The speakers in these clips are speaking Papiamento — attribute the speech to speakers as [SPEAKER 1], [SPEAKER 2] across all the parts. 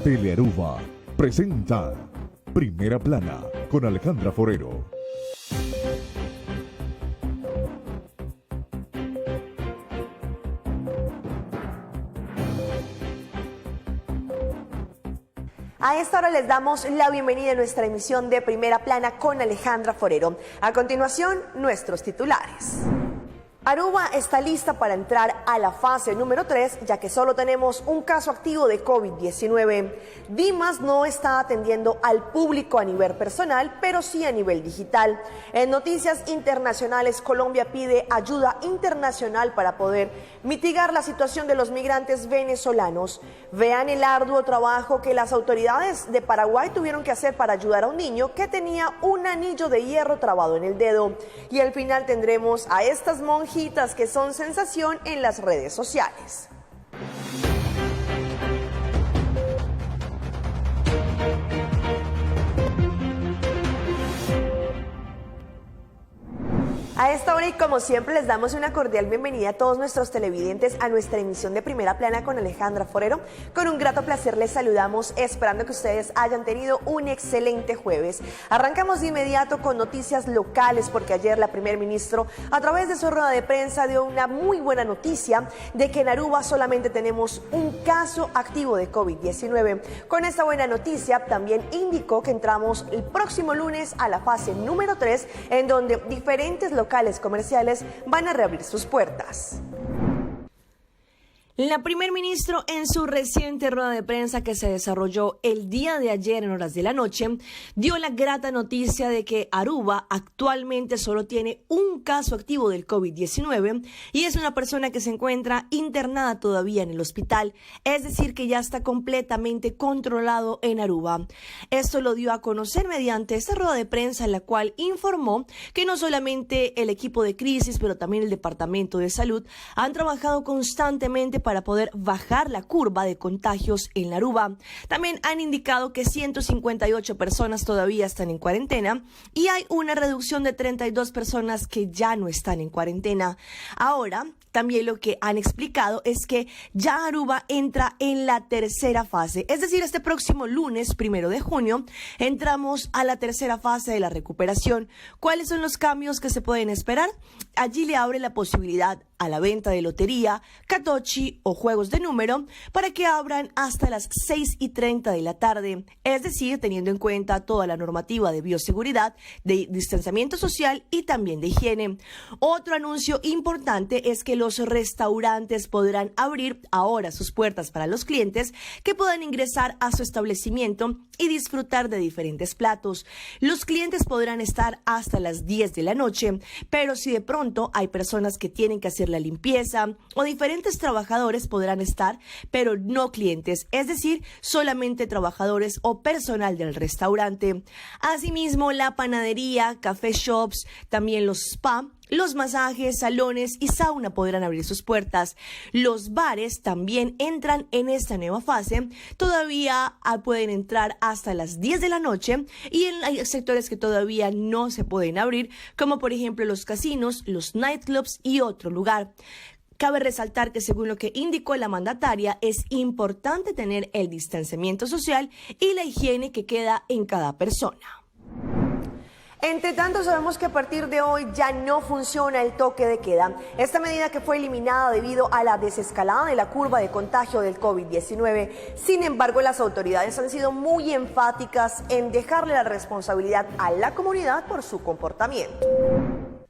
[SPEAKER 1] Telearuba presenta Primera Plana con Alejandra Forero.
[SPEAKER 2] A esta hora les damos la bienvenida a nuestra emisión de Primera Plana con Alejandra Forero. A continuación, nuestros titulares. Aruba está lista para entrar a la fase número 3, ya que solo tenemos un caso activo de COVID-19. Dimas no está atendiendo al público a nivel personal, pero sí a nivel digital. En noticias internacionales, Colombia pide ayuda internacional para poder mitigar la situación de los migrantes venezolanos. Vean el arduo trabajo que las autoridades de Paraguay tuvieron que hacer para ayudar a un niño que tenía un anillo de hierro trabado en el dedo. Y al final tendremos a estas monjitas que son sensación en las redes sociales. A esta hora y como siempre les damos una cordial bienvenida a todos nuestros televidentes a nuestra emisión de Primera Plana con Alejandra Forero. Con un grato placer les saludamos esperando que ustedes hayan tenido un excelente jueves. Arrancamos de inmediato con noticias locales porque ayer la primer ministro a través de su rueda de prensa dio una muy buena noticia de que en Aruba solamente tenemos un caso activo de COVID-19. Con esta buena noticia también indicó que entramos el próximo lunes a la fase número 3 en donde diferentes locales comerciales van a reabrir sus puertas. La primer ministro en su reciente rueda de prensa que se desarrolló el día de ayer en horas de la noche, dio la grata noticia de que Aruba actualmente solo tiene un caso activo del COVID-19 y es una persona que se encuentra internada todavía en el hospital, es decir, que ya está completamente controlado en Aruba. Esto lo dio a conocer mediante esta rueda de prensa en la cual informó que no solamente el equipo de crisis, pero también el Departamento de Salud han trabajado constantemente para poder bajar la curva de contagios en la Aruba. También han indicado que 158 personas todavía están en cuarentena y hay una reducción de 32 personas que ya no están en cuarentena. Ahora, también lo que han explicado es que ya Aruba entra en la tercera fase, es decir, este próximo lunes, 1 de junio, entramos a la tercera fase de la recuperación. ¿Cuáles son los cambios que se pueden esperar? Allí le abre la posibilidad a la venta de lotería, catochi o juegos de número para que abran hasta las 6:30 de la tarde, es decir, teniendo en cuenta toda la normativa de bioseguridad, de distanciamiento social y también de higiene. Otro anuncio importante es que los restaurantes podrán abrir ahora sus puertas para los clientes que puedan ingresar a su establecimiento y disfrutar de diferentes platos. Los clientes podrán estar hasta las 10 de la noche, pero si de pronto hay personas que tienen que hacer la limpieza o diferentes trabajadores podrán estar, pero no clientes, es decir, solamente trabajadores o personal del restaurante. Asimismo, la panadería, café shops, también los spa, los masajes, salones y sauna podrán abrir sus puertas. Los bares también entran en esta nueva fase. Todavía pueden entrar hasta las 10 de la noche y hay sectores que todavía no se pueden abrir, como por ejemplo los casinos, los nightclubs y otro lugar. Cabe resaltar que según lo que indicó la mandataria, es importante tener el distanciamiento social y la higiene que queda en cada persona. Entre tanto, sabemos que a partir de hoy ya no funciona el toque de queda. Esta medida que fue eliminada debido a la desescalada de la curva de contagio del COVID-19. Sin embargo, las autoridades han sido muy enfáticas en dejarle la responsabilidad a la comunidad por su comportamiento.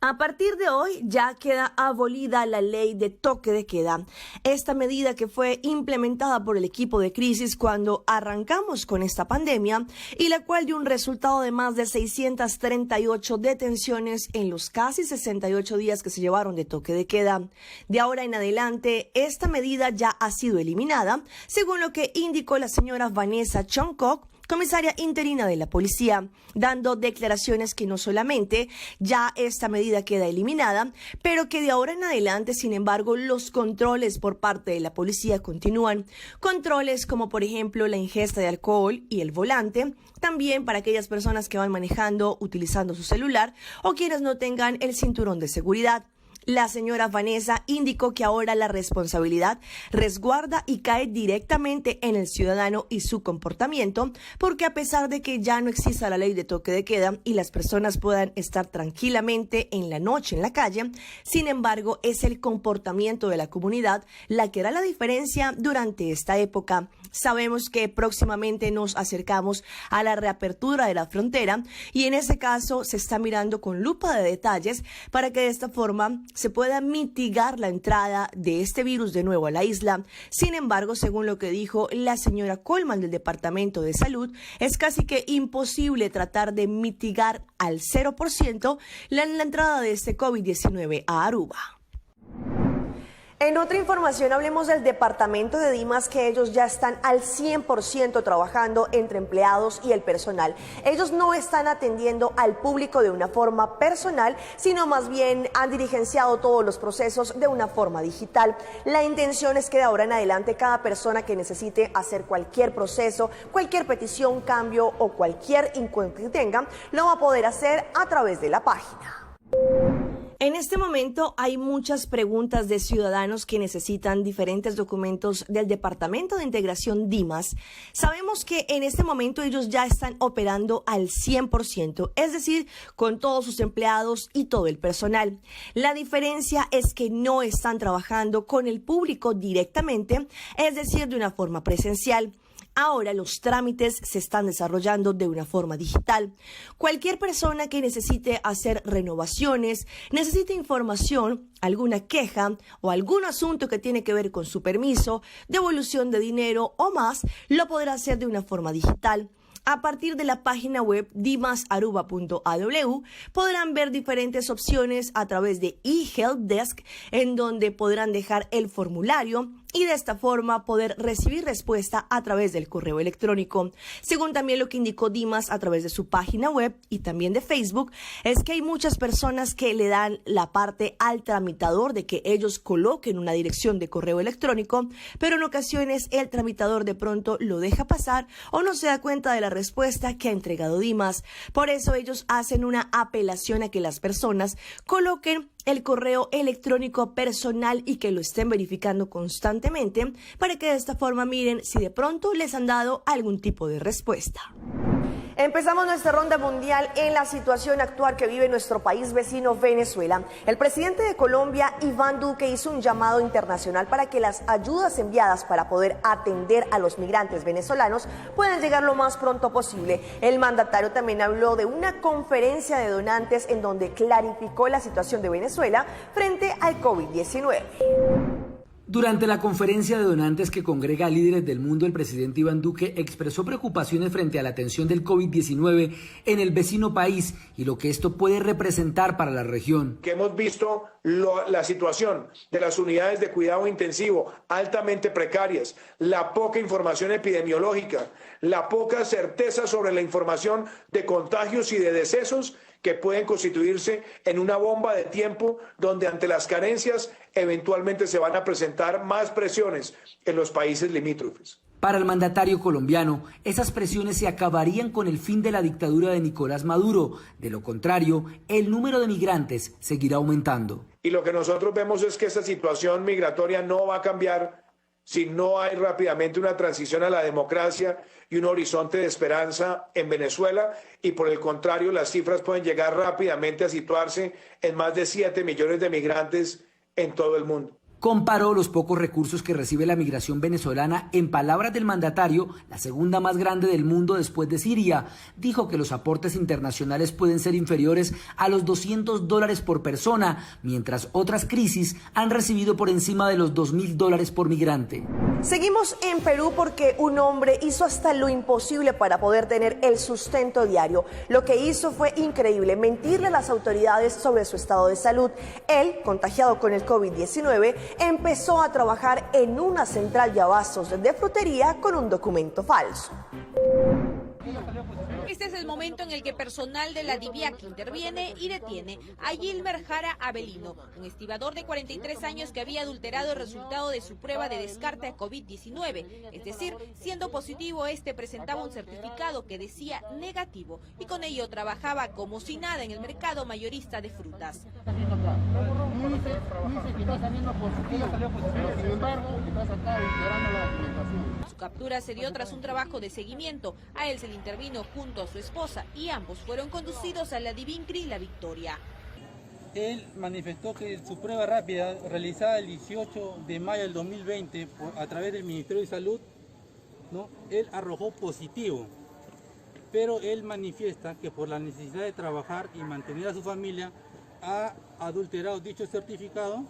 [SPEAKER 2] A partir de hoy ya queda abolida la ley de toque de queda. Esta medida que fue implementada por el equipo de crisis cuando arrancamos con esta pandemia y la cual dio un resultado de más de 638 detenciones en los casi 68 días que se llevaron de toque de queda. De ahora en adelante, esta medida ya ha sido eliminada, según lo que indicó la señora Vanessa Chongkok, comisaria interina de la policía, dando declaraciones que no solamente ya esta medida queda eliminada, pero que de ahora en adelante, sin embargo, los controles por parte de la policía continúan. Controles como, por ejemplo, la ingesta de alcohol y el volante, también para aquellas personas que van manejando utilizando su celular o quienes no tengan el cinturón de seguridad. La señora Vanessa indicó que ahora la responsabilidad resguarda y cae directamente en el ciudadano y su comportamiento, porque a pesar de que ya no exista la ley de toque de queda y las personas puedan estar tranquilamente en la noche en la calle, sin embargo es el comportamiento de la comunidad la que hará la diferencia durante esta época. Sabemos que próximamente nos acercamos a la reapertura de la frontera y en ese caso se está mirando con lupa de detalles para que de esta forma se pueda mitigar la entrada de este virus de nuevo a la isla. Sin embargo, según lo que dijo la señora Colman del Departamento de Salud, es casi que imposible tratar de mitigar al 0% la, la entrada de este COVID-19 a Aruba. En otra información hablemos del departamento de Dimas, que ellos ya están al 100% trabajando entre empleados y el personal. Ellos no están atendiendo al público de una forma personal, sino más bien han diligenciado todos los procesos de una forma digital. La intención es que de ahora en adelante cada persona que necesite hacer cualquier proceso, cualquier petición, cambio o cualquier encuentro que tenga, lo va a poder hacer a través de la página. En este momento hay muchas preguntas de ciudadanos que necesitan diferentes documentos del Departamento de Integración Dimas. Sabemos que en este momento ellos ya están operando al 100%, es decir, con todos sus empleados y todo el personal. La diferencia es que no están trabajando con el público directamente, es decir, de una forma presencial. Ahora los trámites se están desarrollando de una forma digital. Cualquier persona que necesite hacer renovaciones, necesite información, alguna queja o algún asunto que tiene que ver con su permiso, devolución de dinero o más, lo podrá hacer de una forma digital. A partir de la página web dimasaruba.aw podrán ver diferentes opciones a través de eHelpDesk, en donde podrán dejar el formulario y de esta forma poder recibir respuesta a través del correo electrónico. Según también lo que indicó Dimas a través de su página web y también de Facebook, es que hay muchas personas que le dan la parte al tramitador de que ellos coloquen una dirección de correo electrónico, pero en ocasiones el tramitador de pronto lo deja pasar o no se da cuenta de la respuesta que ha entregado Dimas. Por eso ellos hacen una apelación a que las personas coloquen el correo electrónico personal y que lo estén verificando constantemente para que de esta forma miren si de pronto les han dado algún tipo de respuesta. Empezamos nuestra ronda mundial en la situación actual que vive nuestro país vecino Venezuela. El presidente de Colombia, Iván Duque, hizo un llamado internacional para que las ayudas enviadas para poder atender a los migrantes venezolanos puedan llegar lo más pronto posible. El mandatario también habló de una conferencia de donantes en donde clarificó la situación de Venezuela frente al COVID-19.
[SPEAKER 3] Durante la conferencia de donantes que congrega a líderes del mundo, el presidente Iván Duque expresó preocupaciones frente a la atención del COVID-19 en el vecino país y lo que esto puede representar para la región.
[SPEAKER 4] Que hemos visto la situación de las unidades de cuidado intensivo altamente precarias, la poca información epidemiológica, la poca certeza sobre la información de contagios y de decesos que pueden constituirse en una bomba de tiempo donde ante las carencias eventualmente se van a presentar más presiones en los países limítrofes.
[SPEAKER 3] Para el mandatario colombiano, esas presiones se acabarían con el fin de la dictadura de Nicolás Maduro. De lo contrario, el número de migrantes seguirá aumentando.
[SPEAKER 4] Y lo que nosotros vemos es que esta situación migratoria no va a cambiar si no hay rápidamente una transición a la democracia y un horizonte de esperanza en Venezuela, y por el contrario, las cifras pueden llegar rápidamente a situarse en más de 7 millones de migrantes en todo el mundo.
[SPEAKER 3] Comparó los pocos recursos que recibe la migración venezolana, en palabras del mandatario, la segunda más grande del mundo después de Siria. Dijo que los aportes internacionales pueden ser inferiores a los $200 por persona, mientras otras crisis han recibido por encima de los $2.000 por migrante.
[SPEAKER 2] Seguimos en Perú porque un hombre hizo hasta lo imposible para poder tener el sustento diario. Lo que hizo fue increíble, mentirle a las autoridades sobre su estado de salud. Él, contagiado con el COVID-19, empezó a trabajar en una central de abastos de frutería con un documento falso.
[SPEAKER 5] Este es el momento en el que personal de la DIVIAC interviene y detiene a Gilmer Jara Avelino, un estibador de 43 años que había adulterado el resultado de su prueba de descarte a COVID-19. Es decir, siendo positivo, este presentaba un certificado que decía negativo y con ello trabajaba como si nada en el mercado mayorista de frutas. Su captura se dio tras un trabajo de seguimiento. A él se le intervino junto a su esposa y ambos fueron conducidos a la Divincri La Victoria.
[SPEAKER 6] Él manifestó que su prueba rápida realizada el 18 de mayo del 2020 a través del Ministerio de Salud, ¿no? Él arrojó positivo, pero él manifiesta que por la necesidad de trabajar y mantener a su familia ha adulterado dicho certificado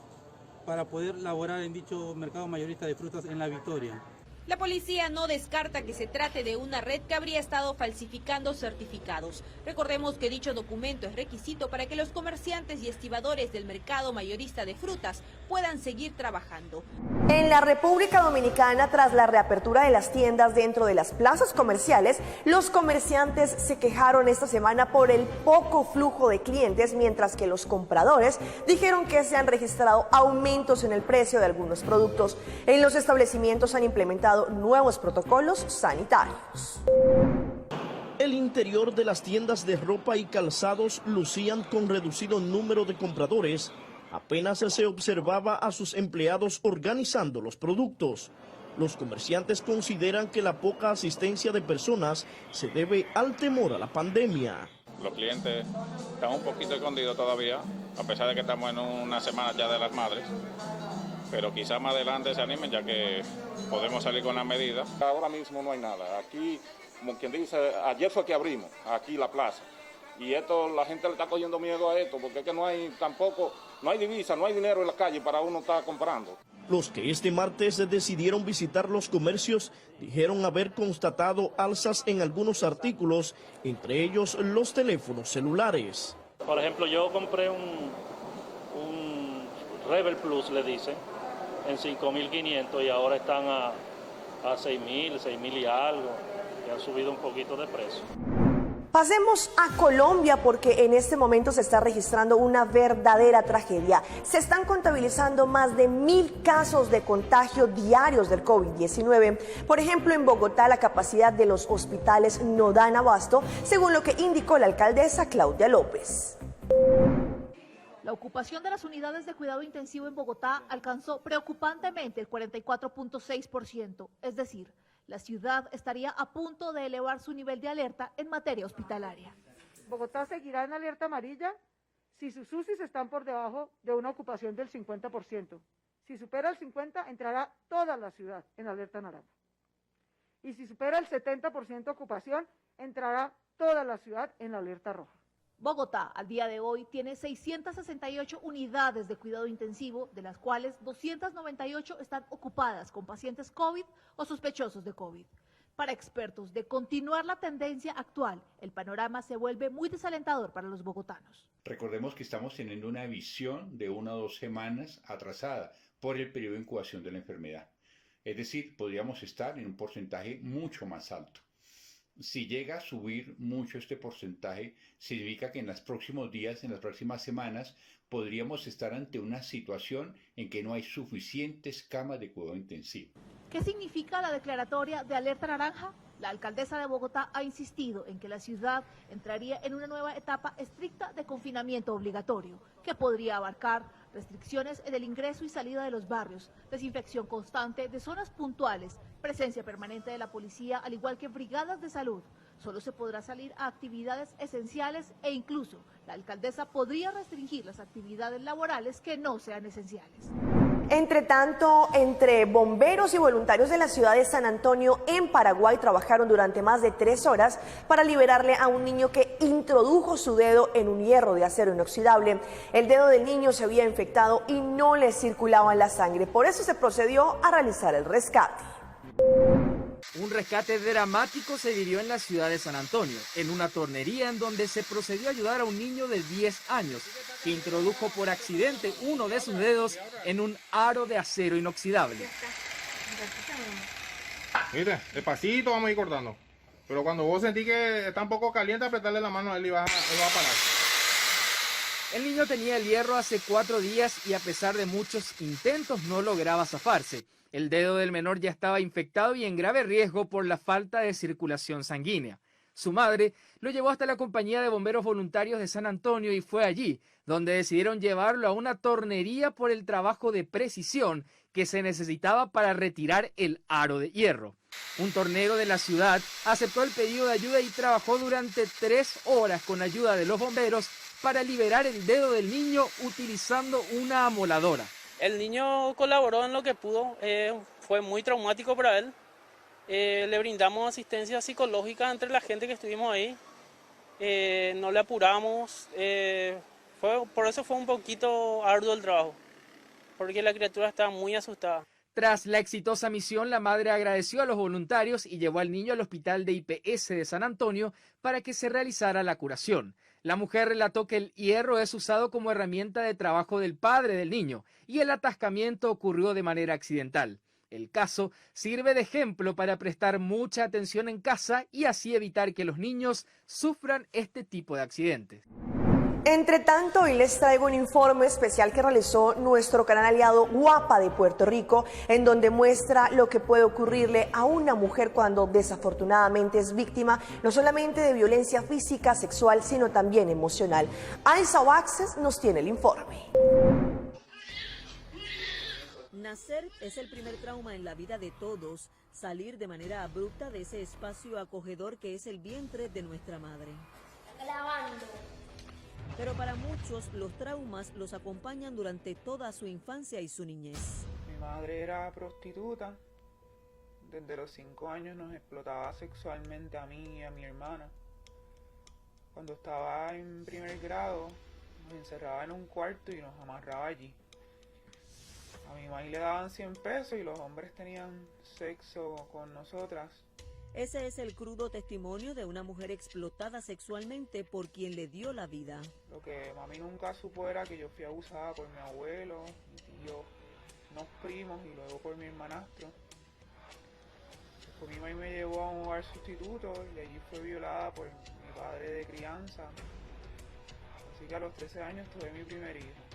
[SPEAKER 6] para poder laborar en dicho mercado mayorista de frutas en La Victoria.
[SPEAKER 5] La policía no descarta que se trate de una red que habría estado falsificando certificados. Recordemos que dicho documento es requisito para que los comerciantes y estibadores del mercado mayorista de frutas puedan seguir trabajando.
[SPEAKER 2] En la República Dominicana, tras la reapertura de las tiendas dentro de las plazas comerciales, los comerciantes se quejaron esta semana por el poco flujo de clientes, mientras que los compradores dijeron que se han registrado aumentos en el precio de algunos productos. En los establecimientos han implementado nuevos protocolos sanitarios.
[SPEAKER 7] El interior de las tiendas de ropa y calzados lucían con reducido número de compradores. Apenas se observaba a sus empleados organizando los productos. Los comerciantes consideran que la poca asistencia de personas se debe al temor a la pandemia.
[SPEAKER 8] Los clientes están un poquito escondidos todavía, a pesar de que estamos en una semana ya de las madres, pero quizá más adelante se animen ya que podemos salir con la medida.
[SPEAKER 9] Ahora mismo no hay nada. Aquí, como quien dice, ayer fue que abrimos aquí la plaza. Y esto, la gente le está cogiendo miedo a esto, porque es que no hay tampoco, no hay divisa, no hay dinero en la calle para uno estar comprando.
[SPEAKER 7] Los que este martes decidieron visitar los comercios dijeron haber constatado alzas en algunos artículos, entre ellos los teléfonos celulares.
[SPEAKER 10] Por ejemplo, yo compré un Rebel Plus, le dicen, en 5.500 y ahora están a 6.000, 6.000 y algo, y han subido un poquito de precio.
[SPEAKER 2] Pasemos a Colombia porque en este momento se está registrando una verdadera tragedia. Se están contabilizando más de 1.000 casos de contagio diarios del COVID-19. Por ejemplo, en Bogotá la capacidad de los hospitales no dan abasto, según lo que indicó la alcaldesa Claudia López.
[SPEAKER 11] La ocupación de las unidades de cuidado intensivo en Bogotá alcanzó preocupantemente el 44.6%, es decir, la ciudad estaría a punto de elevar su nivel de alerta en materia hospitalaria.
[SPEAKER 12] Bogotá seguirá en alerta amarilla si sus UCIs están por debajo de una ocupación del 50%. Si supera el 50%, entrará toda la ciudad en alerta naranja. Y si supera el 70% ocupación, entrará toda la ciudad en alerta roja.
[SPEAKER 11] Bogotá, al día de hoy, tiene 668 unidades de cuidado intensivo, de las cuales 298 están ocupadas con pacientes COVID o sospechosos de COVID. Para expertos, de continuar la tendencia actual, el panorama se vuelve muy desalentador para los bogotanos.
[SPEAKER 13] Recordemos que estamos teniendo una visión de 1 o 2 semanas atrasada por el periodo de incubación de la enfermedad. Es decir, podríamos estar en un porcentaje mucho más alto. Si llega a subir mucho este porcentaje, significa que en los próximos días, en las próximas semanas, podríamos estar ante una situación en que no hay suficientes camas de cuidado intensivo.
[SPEAKER 11] ¿Qué significa la declaratoria de alerta naranja? La alcaldesa de Bogotá ha insistido en que la ciudad entraría en una nueva etapa estricta de confinamiento obligatorio, que podría abarcar restricciones en el ingreso y salida de los barrios, desinfección constante de zonas puntuales, presencia permanente de la policía, al igual que brigadas de salud. Solo se podrá salir a actividades esenciales e incluso la alcaldesa podría restringir las actividades laborales que no sean esenciales.
[SPEAKER 2] Entre tanto, entre bomberos y voluntarios de la ciudad de San Antonio, en Paraguay, trabajaron durante más de 3 horas para liberarle a un niño que introdujo su dedo en un hierro de acero inoxidable. El dedo del niño se había infectado y no le circulaba la sangre. Por eso se procedió a realizar el rescate.
[SPEAKER 14] Un rescate dramático se vivió en la ciudad de San Antonio, en una tornería en donde se procedió a ayudar a un niño de 10 años que introdujo por accidente uno de sus dedos en un aro de acero inoxidable.
[SPEAKER 15] Mira, despacito vamos a ir cortando. Pero cuando vos sentís que está un poco caliente, apretarle la mano a él y va, él va a parar.
[SPEAKER 14] El niño tenía el hierro hace cuatro días y a pesar de muchos intentos no lograba zafarse. El dedo del menor ya estaba infectado y en grave riesgo por la falta de circulación sanguínea. Su madre lo llevó hasta la compañía de bomberos voluntarios de San Antonio y fue allí donde decidieron llevarlo a una tornería por el trabajo de precisión que se necesitaba para retirar el aro de hierro. Un tornero de la ciudad aceptó el pedido de ayuda y trabajó durante tres horas con ayuda de los bomberos para liberar el dedo del niño utilizando una amoladora.
[SPEAKER 16] El niño colaboró en lo que pudo, eh, fue muy traumático para él. Eh, le brindamos asistencia psicológica entre la gente que estuvimos ahí. Eh, no le apuramos. Fue, por eso fue un poquito arduo el trabajo, porque la criatura estaba muy asustada.
[SPEAKER 14] Tras la exitosa misión, la madre agradeció a los voluntarios y llevó al niño al hospital de IPS de San Antonio para que se realizara la curación. La mujer relató que el hierro es usado como herramienta de trabajo del padre del niño y el atascamiento ocurrió de manera accidental. El caso sirve de ejemplo para prestar mucha atención en casa y así evitar que los niños sufran este tipo de accidentes.
[SPEAKER 2] Entre tanto, hoy les traigo un informe especial que realizó nuestro canal aliado Guapa de Puerto Rico, en donde muestra lo que puede ocurrirle a una mujer cuando desafortunadamente es víctima no solamente de violencia física, sexual, sino también emocional. Aisa Access nos tiene el informe.
[SPEAKER 17] Nacer es el primer trauma en la vida de todos, salir de manera abrupta de ese espacio acogedor que es el vientre de nuestra madre.
[SPEAKER 18] Grabando.
[SPEAKER 17] Pero para muchos los traumas los acompañan durante toda su infancia y su niñez.
[SPEAKER 19] Mi madre era prostituta. Desde los cinco años nos explotaba sexualmente a mí y a mi hermana. Cuando estaba en primer grado, nos encerraba en un cuarto y nos amarraba allí. A mi mamá le daban 100 pesos y los hombres tenían sexo con nosotras.
[SPEAKER 17] Ese es el crudo testimonio de una mujer explotada sexualmente por quien le dio la vida.
[SPEAKER 19] Lo que mami nunca supo era que yo fui abusada por mi abuelo, mi tío, unos primos y luego por mi hermanastro. Después mi mami me llevó a un hogar sustituto y allí fue violada por mi padre de crianza. Así que a los 13 años tuve mi primer hijo.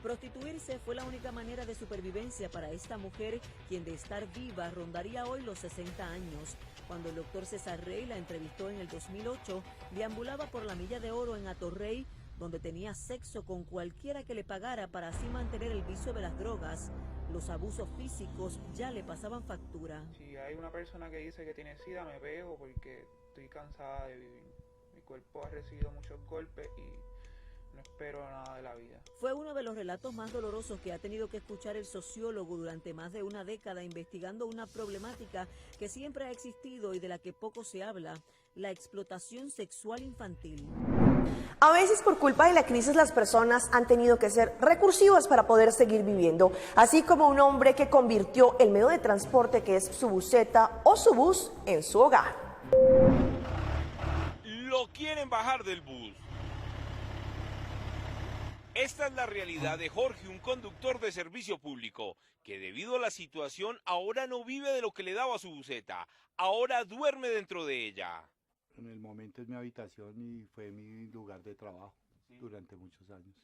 [SPEAKER 17] Prostituirse fue la única manera de supervivencia para esta mujer, quien de estar viva rondaría hoy los 60 años. Cuando el doctor César Rey la entrevistó en el 2008, deambulaba por la Milla de Oro en Atorrey, donde tenía sexo con cualquiera que le pagara para así mantener el vicio de las drogas. Los abusos físicos ya le pasaban factura.
[SPEAKER 19] Si hay una persona que dice que tiene sida, me pego porque estoy cansada de vivir. Mi cuerpo ha recibido muchos golpes y no espero nada de la vida.
[SPEAKER 17] Fue uno de los relatos más dolorosos que ha tenido que escuchar el sociólogo durante más de una década investigando una problemática que siempre ha existido y de la que poco se habla, la explotación sexual infantil.
[SPEAKER 2] A veces por culpa de la crisis las personas han tenido que ser recursivas para poder seguir viviendo, así como un hombre que convirtió el medio de transporte que es su buseta o su bus en su hogar.
[SPEAKER 20] Lo quieren bajar del bus. Esta es la realidad de Jorge, un conductor de servicio público, que debido a la situación ahora no vive de lo que le daba su buseta, ahora duerme dentro de ella.
[SPEAKER 21] En el momento es mi habitación y fue mi lugar de trabajo durante muchos años.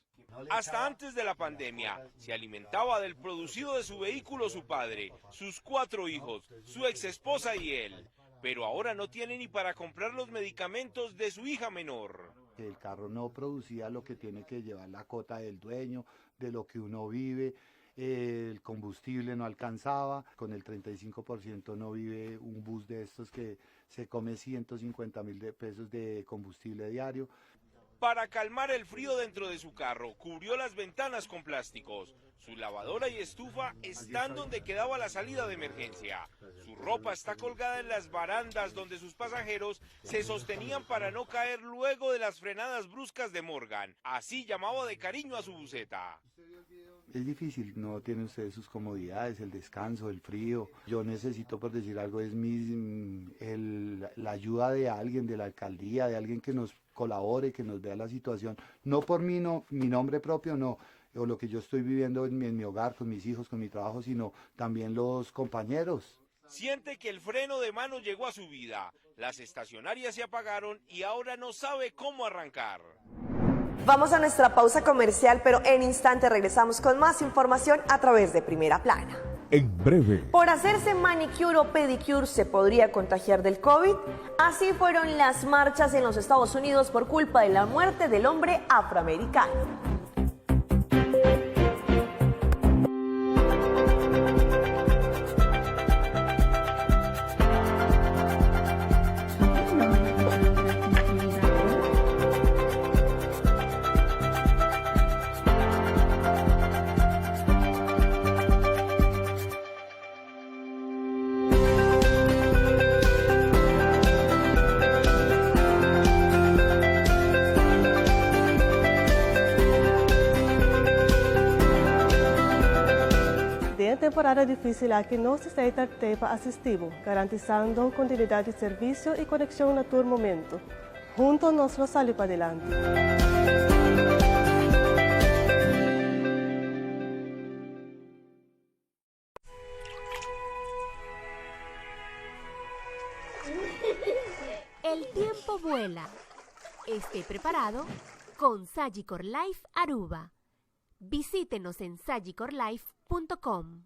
[SPEAKER 20] Hasta antes de la pandemia, se alimentaba del producido de su vehículo su padre, sus cuatro hijos, su ex esposa y él. Pero ahora no tiene ni para comprar los medicamentos de su hija menor.
[SPEAKER 21] El carro no producía lo que tiene que llevar la cota del dueño, de lo que uno vive, el combustible no alcanzaba, con el 35% no vive un bus de estos que se come 150 mil pesos de combustible diario.
[SPEAKER 20] Para calmar el frío dentro de su carro, cubrió las ventanas con plásticos. Su lavadora y estufa están donde quedaba la salida de emergencia. Su ropa está colgada en las barandas donde sus pasajeros se sostenían para no caer luego de las frenadas bruscas de Morgan. Así llamaba de cariño a su buseta.
[SPEAKER 21] Es difícil, no tienen ustedes sus comodidades, el descanso, el frío. Yo necesito, por decir algo, es mi, el, la ayuda de alguien, de la alcaldía, de alguien que nos colabore, que nos vea la situación. No por mí, no, mi nombre propio, no, o lo que yo estoy viviendo en mi, en mi hogar, con mis hijos, con mi trabajo, sino también los compañeros.
[SPEAKER 20] Siente que el freno de mano llegó a su vida. Las estacionarias se apagaron y ahora no sabe cómo arrancar.
[SPEAKER 2] Vamos a nuestra pausa comercial, pero en instante regresamos con más información a través de Primera Plana.
[SPEAKER 1] En breve.
[SPEAKER 2] Por hacerse manicure o pedicure se podría contagiar del COVID. Así fueron las marchas en los Estados Unidos por culpa de la muerte del hombre afroamericano.
[SPEAKER 18] Den e temporada difícil aki nos ta sta te pa asistí bo, garantisando kontinuidat di servisio i konekshon na tur momento. Hunto nos lo sali padilanti.
[SPEAKER 5] El tiempo vuela. Esté preparado con Sagicor Life Aruba. Visítenos en sagicorlife.com.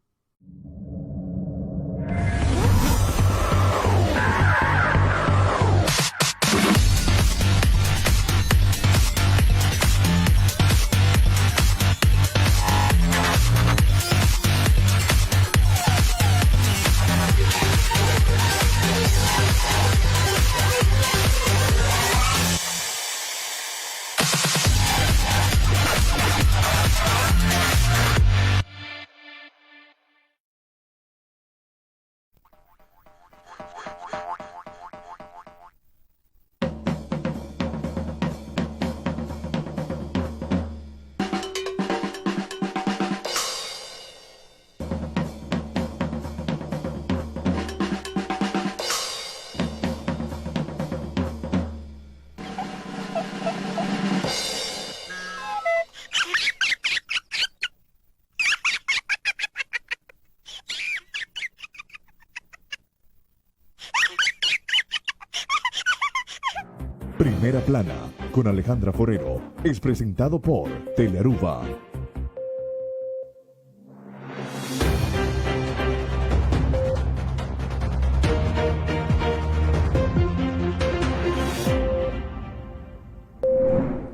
[SPEAKER 1] Primera Plana con Alejandra Forero es presentado por Telearuba.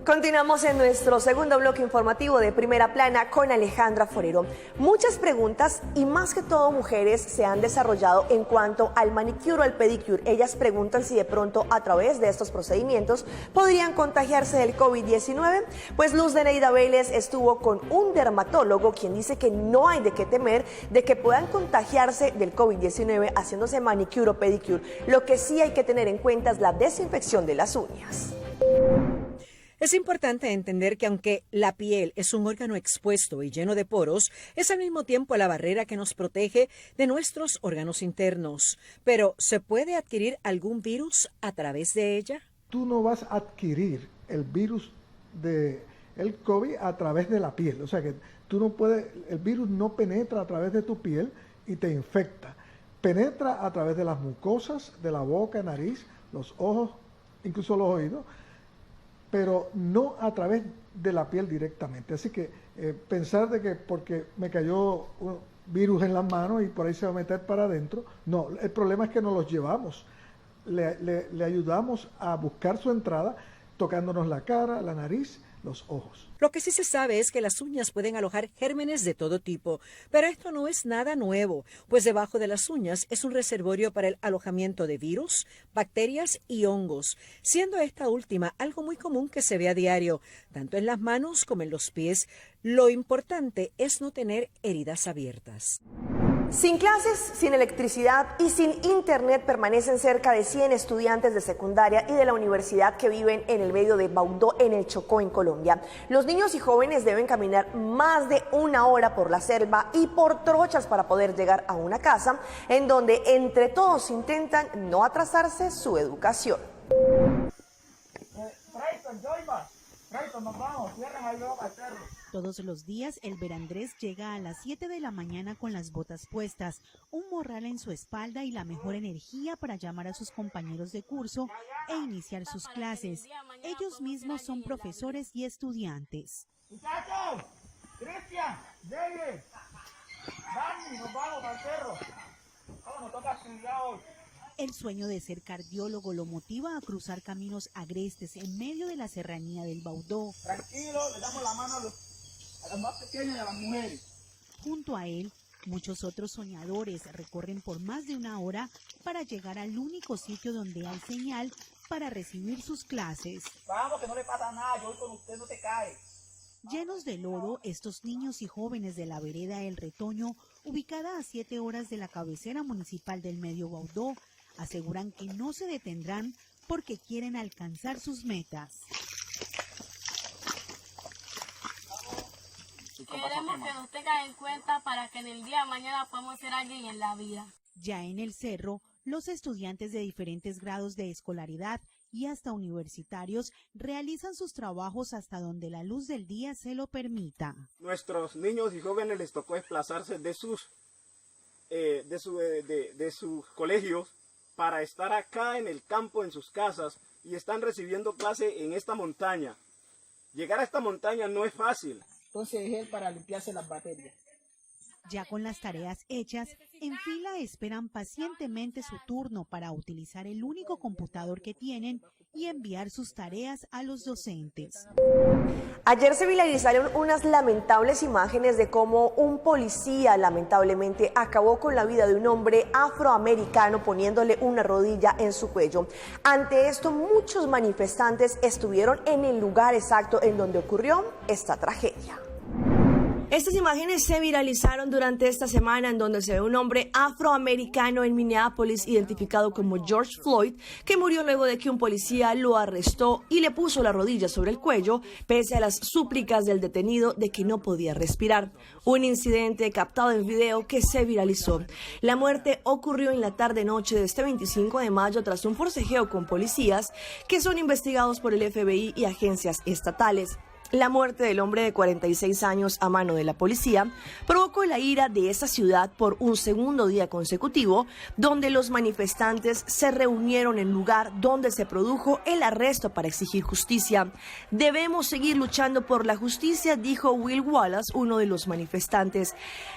[SPEAKER 2] Continuamos en nuestro segundo bloque informativo de Primera Plana con Alejandra Forero. Muchas preguntas y más que todo mujeres se han desarrollado en cuanto al manicure o al pedicure. Ellas preguntan si de pronto a través de estos procedimientos podrían contagiarse del COVID-19. Pues Luz de Neida Vélez estuvo con un dermatólogo quien dice que no hay de qué temer de que puedan contagiarse del COVID-19 haciéndose manicure o pedicure. Lo que sí hay que tener en cuenta es la desinfección de las uñas.
[SPEAKER 22] Es importante entender que aunque la piel es un órgano expuesto y lleno de poros, es al mismo tiempo la barrera que nos protege de nuestros órganos internos. Pero, ¿se puede adquirir algún virus a través de ella?
[SPEAKER 23] Tú no vas a adquirir el virus de el COVID a través de la piel. O sea que tú no puedes, el virus no penetra a través de tu piel y te infecta. Penetra a través de las mucosas, de la boca, nariz, los ojos, incluso los oídos, pero no a través de la piel directamente. Así que pensar de que porque me cayó un virus en las manos y por ahí se va a meter para adentro, no, el problema es que nos los llevamos, le ayudamos a buscar su entrada tocándonos la cara, la nariz, los ojos.
[SPEAKER 22] Lo que sí se sabe es que las uñas pueden alojar gérmenes de todo tipo, pero esto no es nada nuevo, pues debajo de las uñas es un reservorio para el alojamiento de virus, bacterias y hongos, siendo esta última algo muy común que se ve a diario, tanto en las manos como en los pies. Lo importante es no tener heridas abiertas.
[SPEAKER 2] Sin clases, sin electricidad y sin internet permanecen cerca de 100 estudiantes de secundaria y de la universidad que viven en el medio de Baudó, en el Chocó, en Colombia. Los niños y jóvenes deben caminar más de una hora por la selva y por trochas para poder llegar a una casa en donde entre todos intentan no atrasarse su educación.
[SPEAKER 3] Todos los días, Elber Andrés llega a las 7 de la mañana con las botas puestas, un morral en su espalda y la mejor energía para llamar a sus compañeros de curso e iniciar sus clases. Ellos mismos son profesores y estudiantes.
[SPEAKER 4] Muchachos, Cristian, David, Dani, nos vamos al cerro. Vamos, nos toca estudiar hoy.
[SPEAKER 3] El sueño de ser cardiólogo lo motiva a cruzar caminos agrestes en medio de la serranía del Baudó.
[SPEAKER 4] Tranquilo, le damos la mano a, los, a las más pequeñas y a las mujeres.
[SPEAKER 3] Junto a él, muchos otros soñadores recorren por más de una hora para llegar al único sitio donde hay señal para recibir sus clases.
[SPEAKER 4] Vamos, que no le pasa nada, yo voy con usted, no te cae.
[SPEAKER 3] Llenos de lodo, estos niños y jóvenes de la vereda El Retoño, ubicada a 7 horas de la cabecera municipal del Medio Baudó, aseguran que no se detendrán porque quieren alcanzar sus metas.
[SPEAKER 6] Queremos que nos tengan en cuenta para que en el día de mañana podamos ser alguien en la vida.
[SPEAKER 3] Ya en el cerro, los estudiantes de diferentes grados de escolaridad y hasta universitarios realizan sus trabajos hasta donde la luz del día se lo permita.
[SPEAKER 24] Nuestros niños y jóvenes les tocó desplazarse de sus colegios para estar acá en el campo, en sus casas, y están recibiendo clase en esta montaña. Llegar a esta montaña no es fácil.
[SPEAKER 4] Entonces es él para limpiarse las baterías.
[SPEAKER 3] Ya con las tareas hechas, en fila esperan pacientemente su turno para utilizar el único computador que tienen y enviar sus tareas a los docentes.
[SPEAKER 2] Ayer se viralizaron unas lamentables imágenes de cómo un policía lamentablemente acabó con la vida de un hombre afroamericano poniéndole una rodilla en su cuello. Ante esto, muchos manifestantes estuvieron en el lugar exacto en donde ocurrió esta tragedia. Estas imágenes se viralizaron durante esta semana en donde se ve un hombre afroamericano en Minneapolis identificado como George Floyd, que murió luego de que un policía lo arrestó y le puso la rodilla sobre el cuello, pese a las súplicas del detenido de que no podía respirar. Un incidente captado en video que se viralizó. La muerte ocurrió en la tarde-noche de este 25 de mayo tras un forcejeo con policías que son investigados por el FBI y agencias estatales. La muerte del hombre de 46 años a mano de la policía provocó la ira de esa ciudad por un segundo día consecutivo, donde los manifestantes se reunieron en el lugar donde se produjo el arresto para exigir justicia. Debemos seguir luchando por la justicia, dijo Will Wallace, uno de los manifestantes.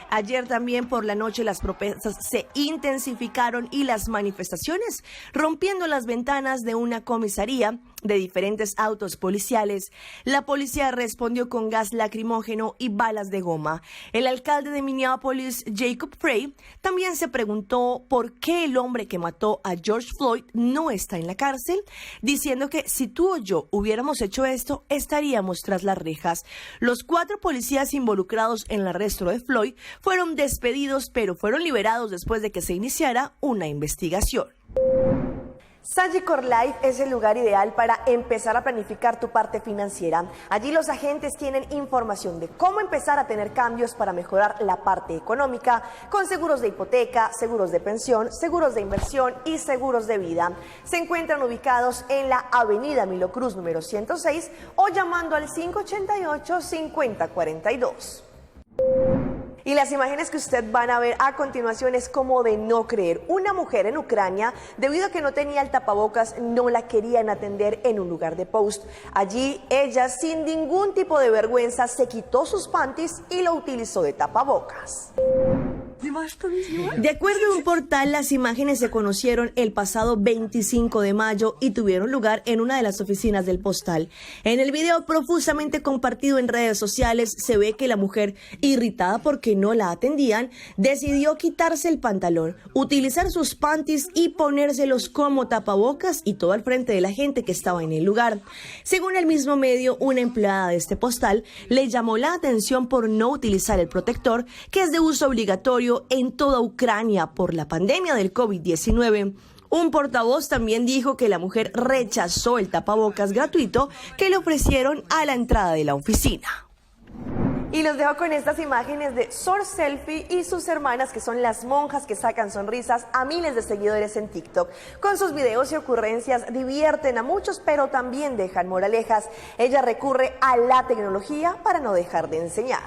[SPEAKER 2] Ayer también por la noche las protestas se intensificaron y las manifestaciones, rompiendo las ventanas de una comisaría de diferentes autos policiales. La policía respondió con gas lacrimógeno y balas de goma. El alcalde de Minneapolis, Jacob Frey, también se preguntó por qué el hombre que mató a George Floyd no está en la cárcel, diciendo que si tú o yo hubiéramos hecho esto, estaríamos tras las rejas. Los 4 policías involucrados en el arresto de Floyd fueron despedidos, pero fueron liberados después de que se iniciara una investigación. Sagicor Life es el lugar ideal para empezar a planificar tu parte financiera. Allí los agentes tienen información de cómo empezar a tener cambios para mejorar la parte económica con seguros de hipoteca, seguros de pensión, seguros de inversión y seguros de vida. Se encuentran ubicados en la avenida Milo Cruz número 106 o llamando al 588-5042. Y las imágenes que usted van a ver a continuación es como de no creer. Una mujer en Ucrania, debido a que no tenía el tapabocas, no la querían atender en un lugar de post. Allí ella, sin ningún tipo de vergüenza, se quitó sus panties y lo utilizó de tapabocas. De acuerdo a un portal, las imágenes se conocieron el pasado 25 de mayo y tuvieron lugar en una de las oficinas del postal. En el video profusamente compartido en redes sociales se ve que la mujer, irritada porque no la atendían, decidió quitarse el pantalón, utilizar sus panties y ponérselos como tapabocas y todo al frente de la gente que estaba en el lugar. Según el mismo medio, una empleada de este postal le llamó la atención por no utilizar el protector, que es de uso obligatorio en toda Ucrania por la pandemia del COVID-19. Un portavoz también dijo que la mujer rechazó el tapabocas gratuito que le ofrecieron a la entrada de la oficina. Y los dejo con estas imágenes de Sor Selfie y sus hermanas, que son las monjas que sacan sonrisas a miles de seguidores en TikTok. Con sus videos y ocurrencias divierten a muchos, pero también dejan moralejas. Ella recurre a la tecnología para no dejar de enseñar.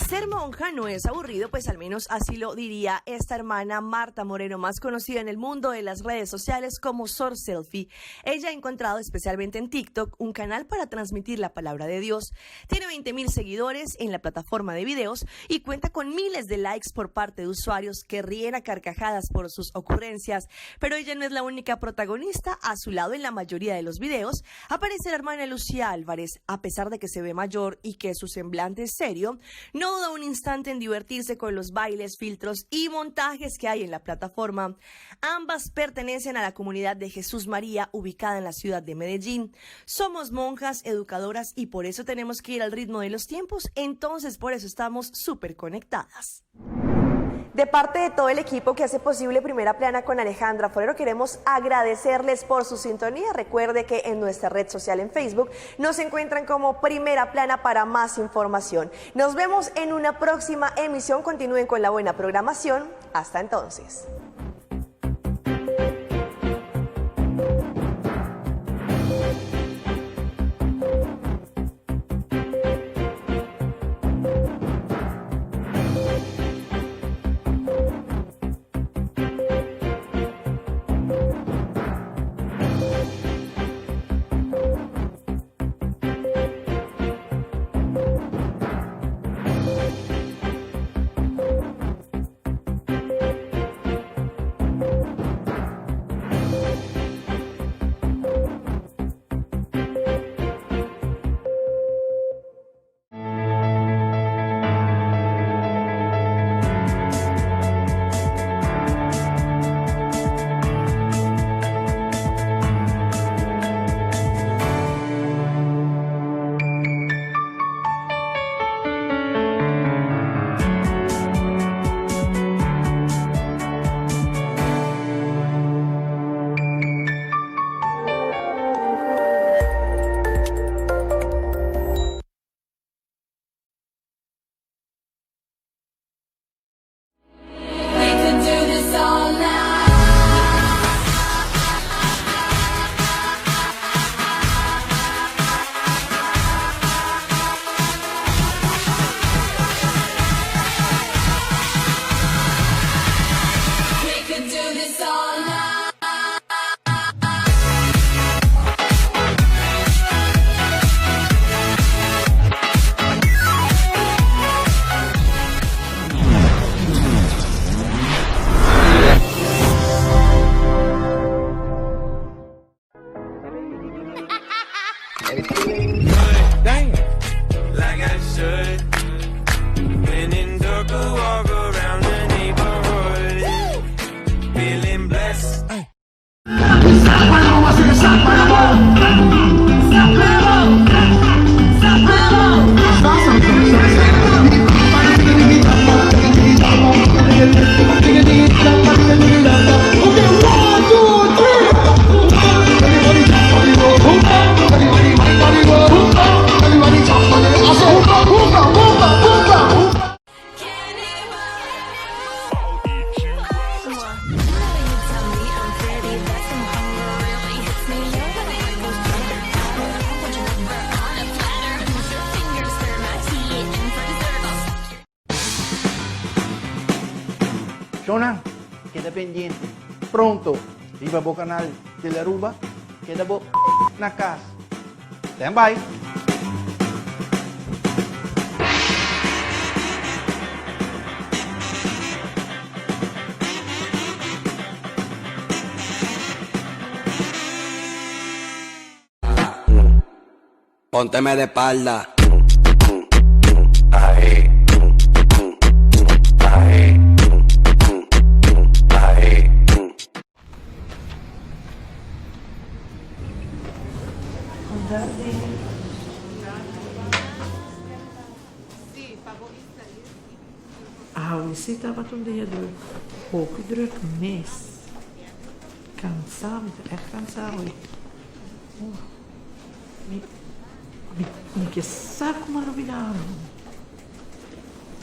[SPEAKER 2] Ser monja no es aburrido, pues al menos así lo diría esta hermana Marta Moreno, más conocida en el mundo de las redes sociales como Sor Selfie. Ella ha encontrado, especialmente en TikTok, un canal para transmitir la palabra de Dios. Tiene 20.000 seguidores en la plataforma de videos y cuenta con miles de likes por parte de usuarios que ríen a carcajadas por sus ocurrencias. Pero ella no es la única protagonista. A su lado, en la mayoría de los videos, aparece la hermana Lucía Álvarez. A pesar de que se ve mayor y que su semblante es serio, no duda un instante en divertirse con los bailes, filtros y montajes que hay en la plataforma. Ambas pertenecen a la comunidad de Jesús María, ubicada en la ciudad de Medellín. Somos monjas, educadoras y por eso tenemos que ir al ritmo de los tiempos, entonces por eso estamos súper conectadas. De parte de todo el equipo que hace posible Primera Plana con Alejandra Forero, queremos agradecerles por su sintonía. Recuerde que en nuestra red social en Facebook nos encuentran como Primera Plana para más información. Nos vemos en una próxima emisión. Continúen con la buena programación. Hasta entonces.
[SPEAKER 7] Shownan, keda pendiente. Pronto riba bo canal Telearuba, keda bo na cas. Stand by!
[SPEAKER 8] Pónteme de espalda.
[SPEAKER 9] Awe si tabata un dia druk, hopi druk mes. Cansá, mi ta echt cansá awe. Mi, mi. Mi ke sa ku mi a lubida algu.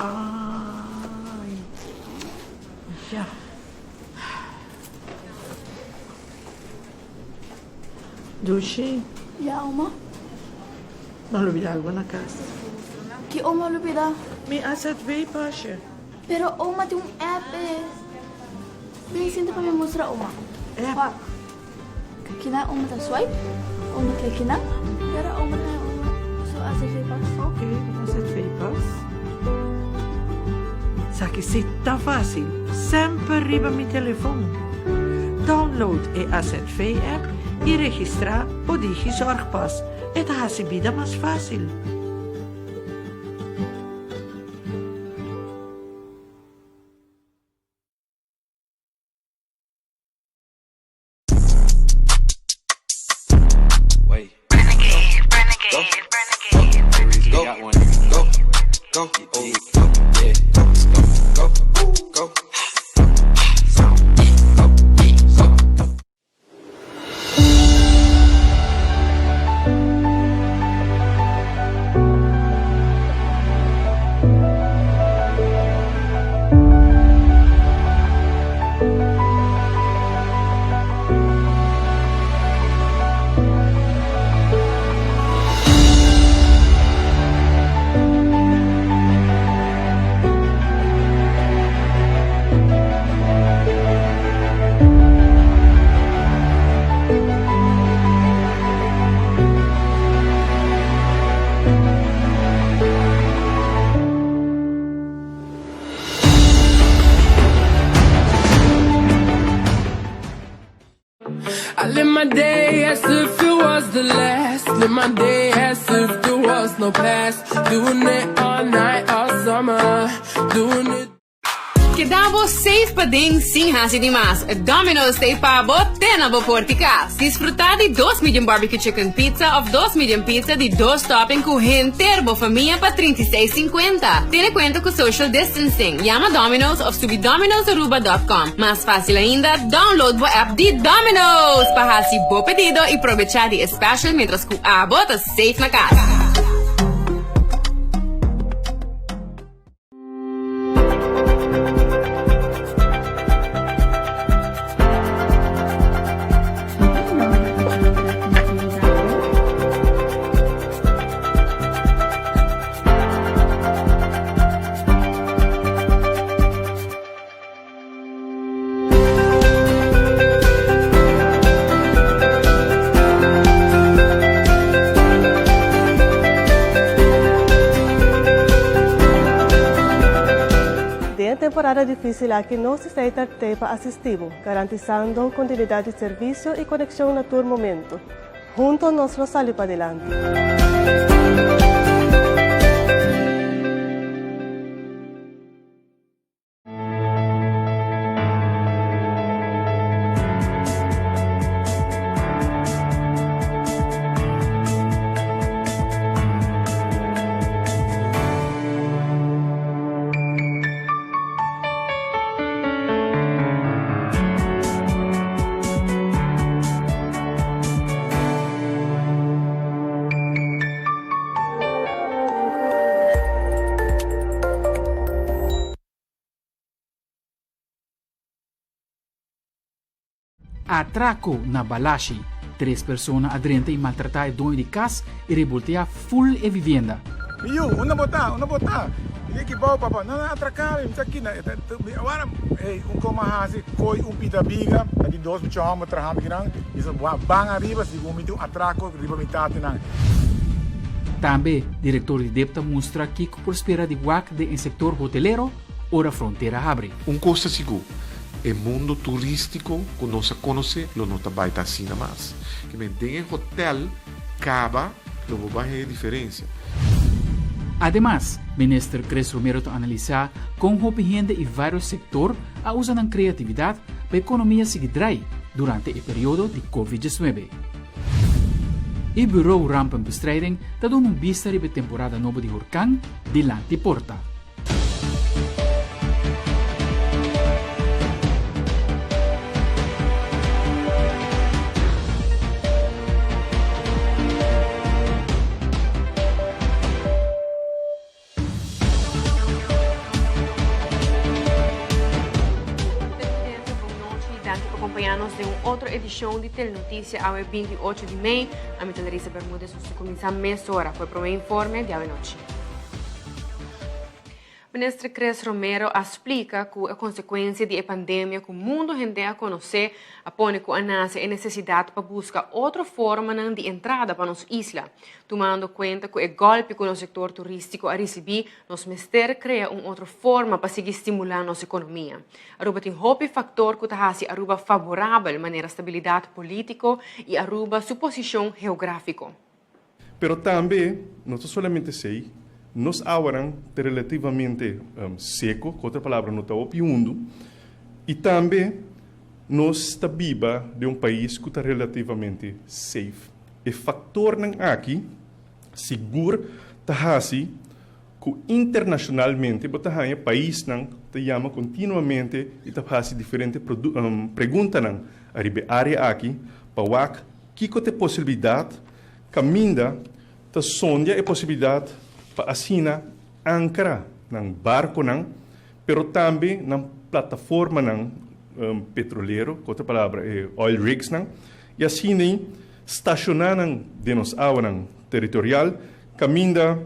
[SPEAKER 9] Ai, ya. Dushi.
[SPEAKER 6] Ya, oma.
[SPEAKER 9] Mi a lubida algu na kas.
[SPEAKER 6] Ki oma a lubida?
[SPEAKER 9] Mi AZV pasje.
[SPEAKER 6] Pero oma tin un app e. Bin sinta pa mi mustra oma.
[SPEAKER 9] App?
[SPEAKER 6] Wak. Kina oma ta swipe, oma ke kina, pero oma ta oma su AZV pas.
[SPEAKER 9] Ok, AZV pas. Sa ki si ta fácil, semper riba mi telefon. Download e AZV app i registrá bo Digizorgpas. E ta hasi bida mas fácil.
[SPEAKER 10] I live my day as if it was the last. Live my day as if there was no past. Doing it all night, all summer. Doing it.
[SPEAKER 11] Keda bo safe paden sin hasi di mas. Domino's ta pa bo te na bo port'i cas. Disfruta di dos medium barbecue chicken pizza of dos medium pizza di dos topping cu henter bo famia pa 36,50. Tene cuenta cu social distancing. Yama Domino's of subi dominosaruba.com. Mas facil ainda, download bo app di Domino's pa hasi bo pedido y probecha di e special mientras cu abo ta safe na cas.
[SPEAKER 18] Den e temporada difícil aki nos ta esei pa asistí bo, garantisando kontinuidat di servisio i konekshon na tur momento. Hunto nos lo sali padilanti.
[SPEAKER 12] Atraco na Balashi, Tres persona a drenta y maltrata e doño di cas y reboltea full e vivienda.
[SPEAKER 13] Mi yu, unda bo ta? Unda bo ta? Mi di aki bou, papa. No, no, atraká mi. Mi ta aki. Awor, ey, un koma hasi, koi un pita biga. Ta di dos mucha hòmber trahando akinan. Mi sa ban ariba, segun mi tin un atrako riba mi tatanan.
[SPEAKER 12] Tambe, director di dep ta mustra kico por spera di wak den e sector hotelero ora frontera habri.
[SPEAKER 25] Un kos ta sigur, e mundo turístiko ku nos a konosé lo no ta bai ta asina mas. Ke men den e hotèl kaba lo bo bai haya diferensia.
[SPEAKER 12] Ademas, Minister Chris Romero ta analisá kon hopi hende i vários sektor a usa nan kreatividat pa ekonomia sigui drai durante e periodo di Covid 19. E Bureau Rampenbestrijding ta duna un bista riba e temporada nobo di horkan dilanti porta.
[SPEAKER 11] edicion di Telenoticia awe 28 di mei. Ami ta Larissa Bermudez, nos ta cuminsa mesora cu e prome informe di awe nochi. Minister Chris Romero a splica cu e consecuencia di e pandemia cu mundo hende a conoce a pone cu a nace e necesidad pa busca otro formanan di entrada pa nos isla. Tumando cuenta cu e golpi cu nos sector turistico a ricibi, nos mester crea un otro forma pa sigui stimula nos economia. Aruba tin hopi factor cu ta haci Aruba favorabel manera stabilidad politico y Aruba su posicion geografico.
[SPEAKER 14] Pero tambe, no ta solamente esei, nos awanan ta relativamente seco, cu otro palabra no ta hopi hundu, y tambe nos ta biba den un pais cu ta relativamente safe. E factornan aki sigur ta haci cu internacionalmente bo ta haña paisnan ta yama continuamente y ta haci diferente preguntanan ariba e area aki pa wak Kiko ta e posibilidat kaminda ta sondia e posibilidat pa asina ankra nan barkonan, pero tambe nan plataformanan petrolero, ku otro palabra e oil rigsnan, i asina stashoná nan den nos awanan teritorial kaminda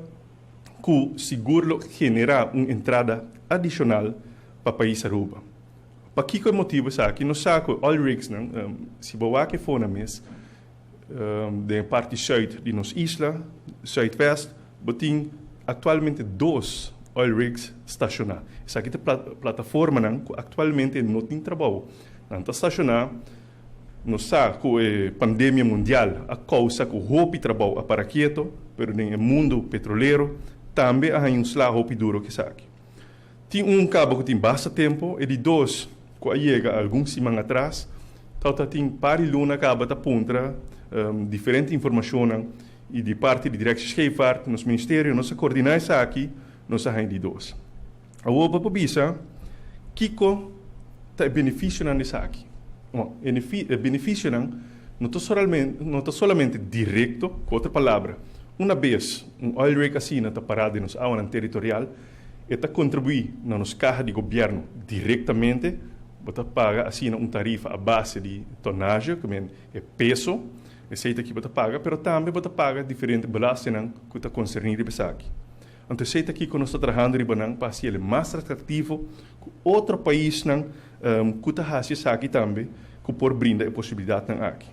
[SPEAKER 14] ku sigur lo generá un entrada adishonal pa pais Aruba. Pakiko e motibu esaki? Nos sa ku oil rigsnan, si bo wak e fona mes, den e parti sùit di nos isla, sùitwèst, bo tin aktualmente dos oil rigs stashoná. Esaki ta plataformanan ku aktualmente no tin trabou. Nan ta stashoná. Nos sa ku e pandemia mundial a kousa ku hopi trabou a para kieto, pero den e mundu petrolero tambe a haña un sla hopi duro ku esaki. Tin un caba cu tin basta tempo, e di dos cu a yega algun siman atras, tawata tin par di luna caba ta puntra diferente informacionnan y di parti di Directie Scheepvaart, nos ministerio, nos a coordina esaki, nos a haña di dos. Awor bo por bisa kico ta e beneficionan di esaki? Bon, e beneficionan no ta no ta solamente directo, cu otro palabra, una bes un oil rig asina ta para den nos awanan territorial, E ta kontribuí na nos kaha di gobièrnu direktamente. Bo ta paga asina un tarifa a base di tonage, ku men e peso, esei ta ki bo ta paga, pero tambe bo ta paga diferente belastingnan ku ta konserní riba esaki. Anto esei ta kiko nos ta trahando riba nan pa hasi el mas atraktivo ku otro paisnan ku ta hasi esaki tambe ku por brinda e posibilidatnan aki.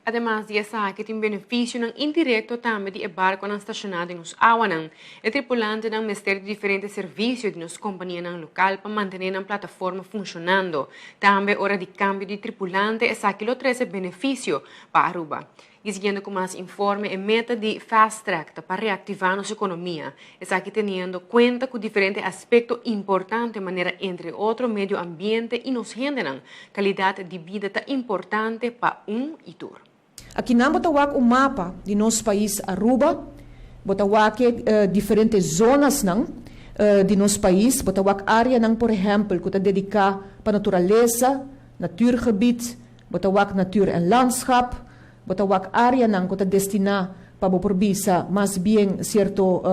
[SPEAKER 11] Ademas di esaki tin benefisionan indirekto tambe di e barkonan stashoná den nos awanan. E tripulantenan mester di diferente servisio di nos kompanianan lokal pa mantené nan plataforma funshonando. Tambe ora di kambio di tripulante esaki lo trese benefisio pa Aruba. I siguiendo ku mas informe e meta di Fast Track ta pa reaktivá nos ekonomia. Esaki teniendo kuenta ku diferente aspekto importante manera entre otro medio ambiente i nos hendenan. Kalidat di bida ta importante pa un i tur.
[SPEAKER 15] Akinan bo ta wak un mapa di nos pais Aruba, bo ta wak e diferente zonasnan di nos pais, bo ta wak areanan por ehempel ku ta dediká pa naturalesa, natuurgebied, bo ta wak natuur en landschap, bo ta wak areanan ku ta destiná pa bo por bisa mas bien sierto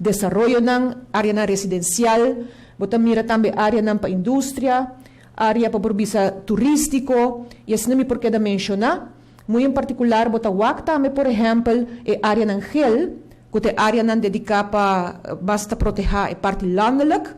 [SPEAKER 15] desaroyonan, areanan residensial, bo ta mira tambe areanan pa industria, Área pa por bisa turístiko, i asina mi por keda menshoná. Muy en partikular bo ta wak tambe por ehèmpel e áreanan gel, ku ta e áreanan dediká pa basta protehá e parti landelijk.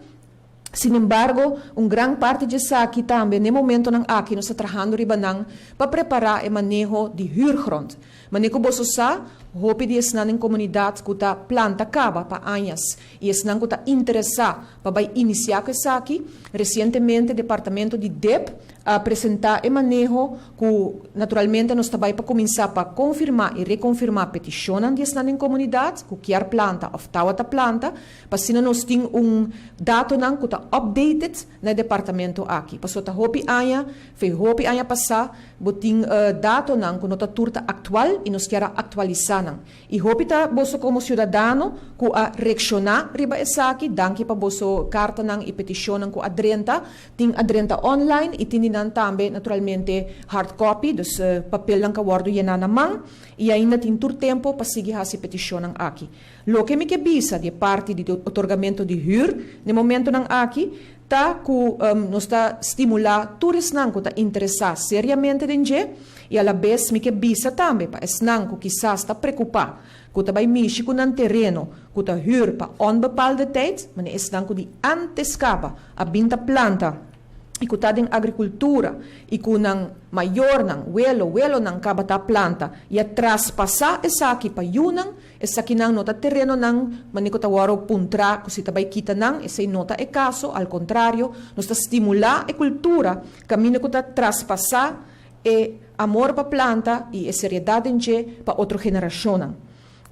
[SPEAKER 15] Sinembargo, un gran parti di esaki tambe n'e momentonan aki nos ta trahando riba nan pa prepará e maneho di huurgrond. Manera ku boso sa, hopi di esnan den komunidat ku ta planta kaba pa añas i esnan ku ta interesá pa bai inisiá ku esaki, resientemente departamento di dep a presentá e maneho ku naturalmente nos ta bai pa kuminsá pa konfirmá i rekonfirmá petishonnan di esnan den komunidat ku kier planta òf tawata planta, pa asina nos tin un datonan ku ta updated na e departamento aki. Pasobra ta hopi aña, fe hopi aña pasá, bo tin datonan ku no ta tur ta aktual i nos kier a aktualisá nan. I hopi ta boso komo siudadano ku a reakshoná riba esaki. Danki pa boso kartanan i petishonnan ku a drenta. Tin a drenta online i tin di nan tambe naturalmente hard copy, dus papelnan ku a wòrdu yená na man. I ainda tin tur tempu pa sigui hasi petishonnan aki. Loke mi ke bisa di e parti di otorgamentu di hür n'e momentunan aki. ta ku nos ta stimulá tur esnan ku ta interesá seriamente den dje i alabes mi ke bisa tambe pa esnan ku kisas ta prekupá ku ta bai mishi ku nan tereno ku ta hür pa onbepaalde tijd, manera esnan ku di ántes kaba a bin ta planta i ku ta den agrikultura i ku nan mayornan, welo, welonan kaba ta planta i a traspasá esaki pa yunan, esakinan no ta terenonan manera ku ta wòrdu puntrá ku si ta bai kita nan, esei no ta e kaso, al kontrario, nos ta stimulá e kultura kaminda ku ta traspasá e amor pa planta i e seriedat den dje pa otro generashonnan.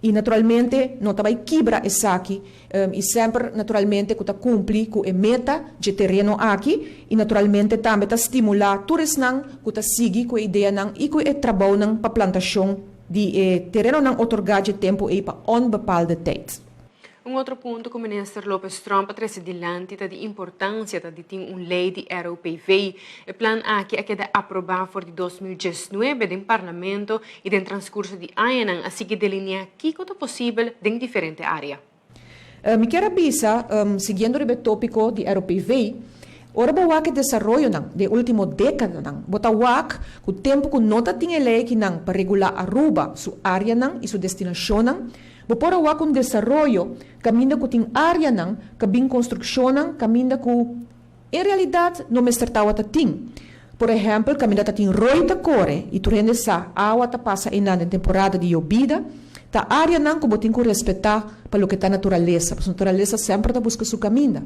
[SPEAKER 15] I naturalmente no ta bai kibra esaki i semper naturalmente ku ta kumpli ku e meta dje tereno aki i naturalmente tambe ta stimulá tur esnan ku ta sigui ku e ideanan i ku e trabounan pa plantashon di e terenonan otorgá dje tempu ei pa onbepaalde tijd.
[SPEAKER 11] Un otro punto ku Minister Lopez Tromp a trese dilanti ta di importansia ta di tin un lei di ROPV. E plan aki a keda aprobá for di 2019 den Parlamento i den transkurso di añanan a sigui delineá kiko ta posibel den diferente área.
[SPEAKER 15] Mi kier a bisa, siguiendo riba e tópiko di ROPV, ora bo wak e desaroyonan den e último dékadanan, bo ta wak ku tempu ku no ta tin e lei akinan pa regulá Aruba su áreanan i su destinashonnan, Bo por a wak un desaroyo kaminda ku tin áreanan ka bin konstrukshonnan kaminda ku en realidat no mester tawata tin. Por ehèmpel kaminda ta tin roi ta kore i tur hende sa awa ta pasa einan den temporada di yobida, ta áreanan ku bo tin ku respetá pa loke ta naturalesa, pasobra naturalesa semper ta buska su kaminda.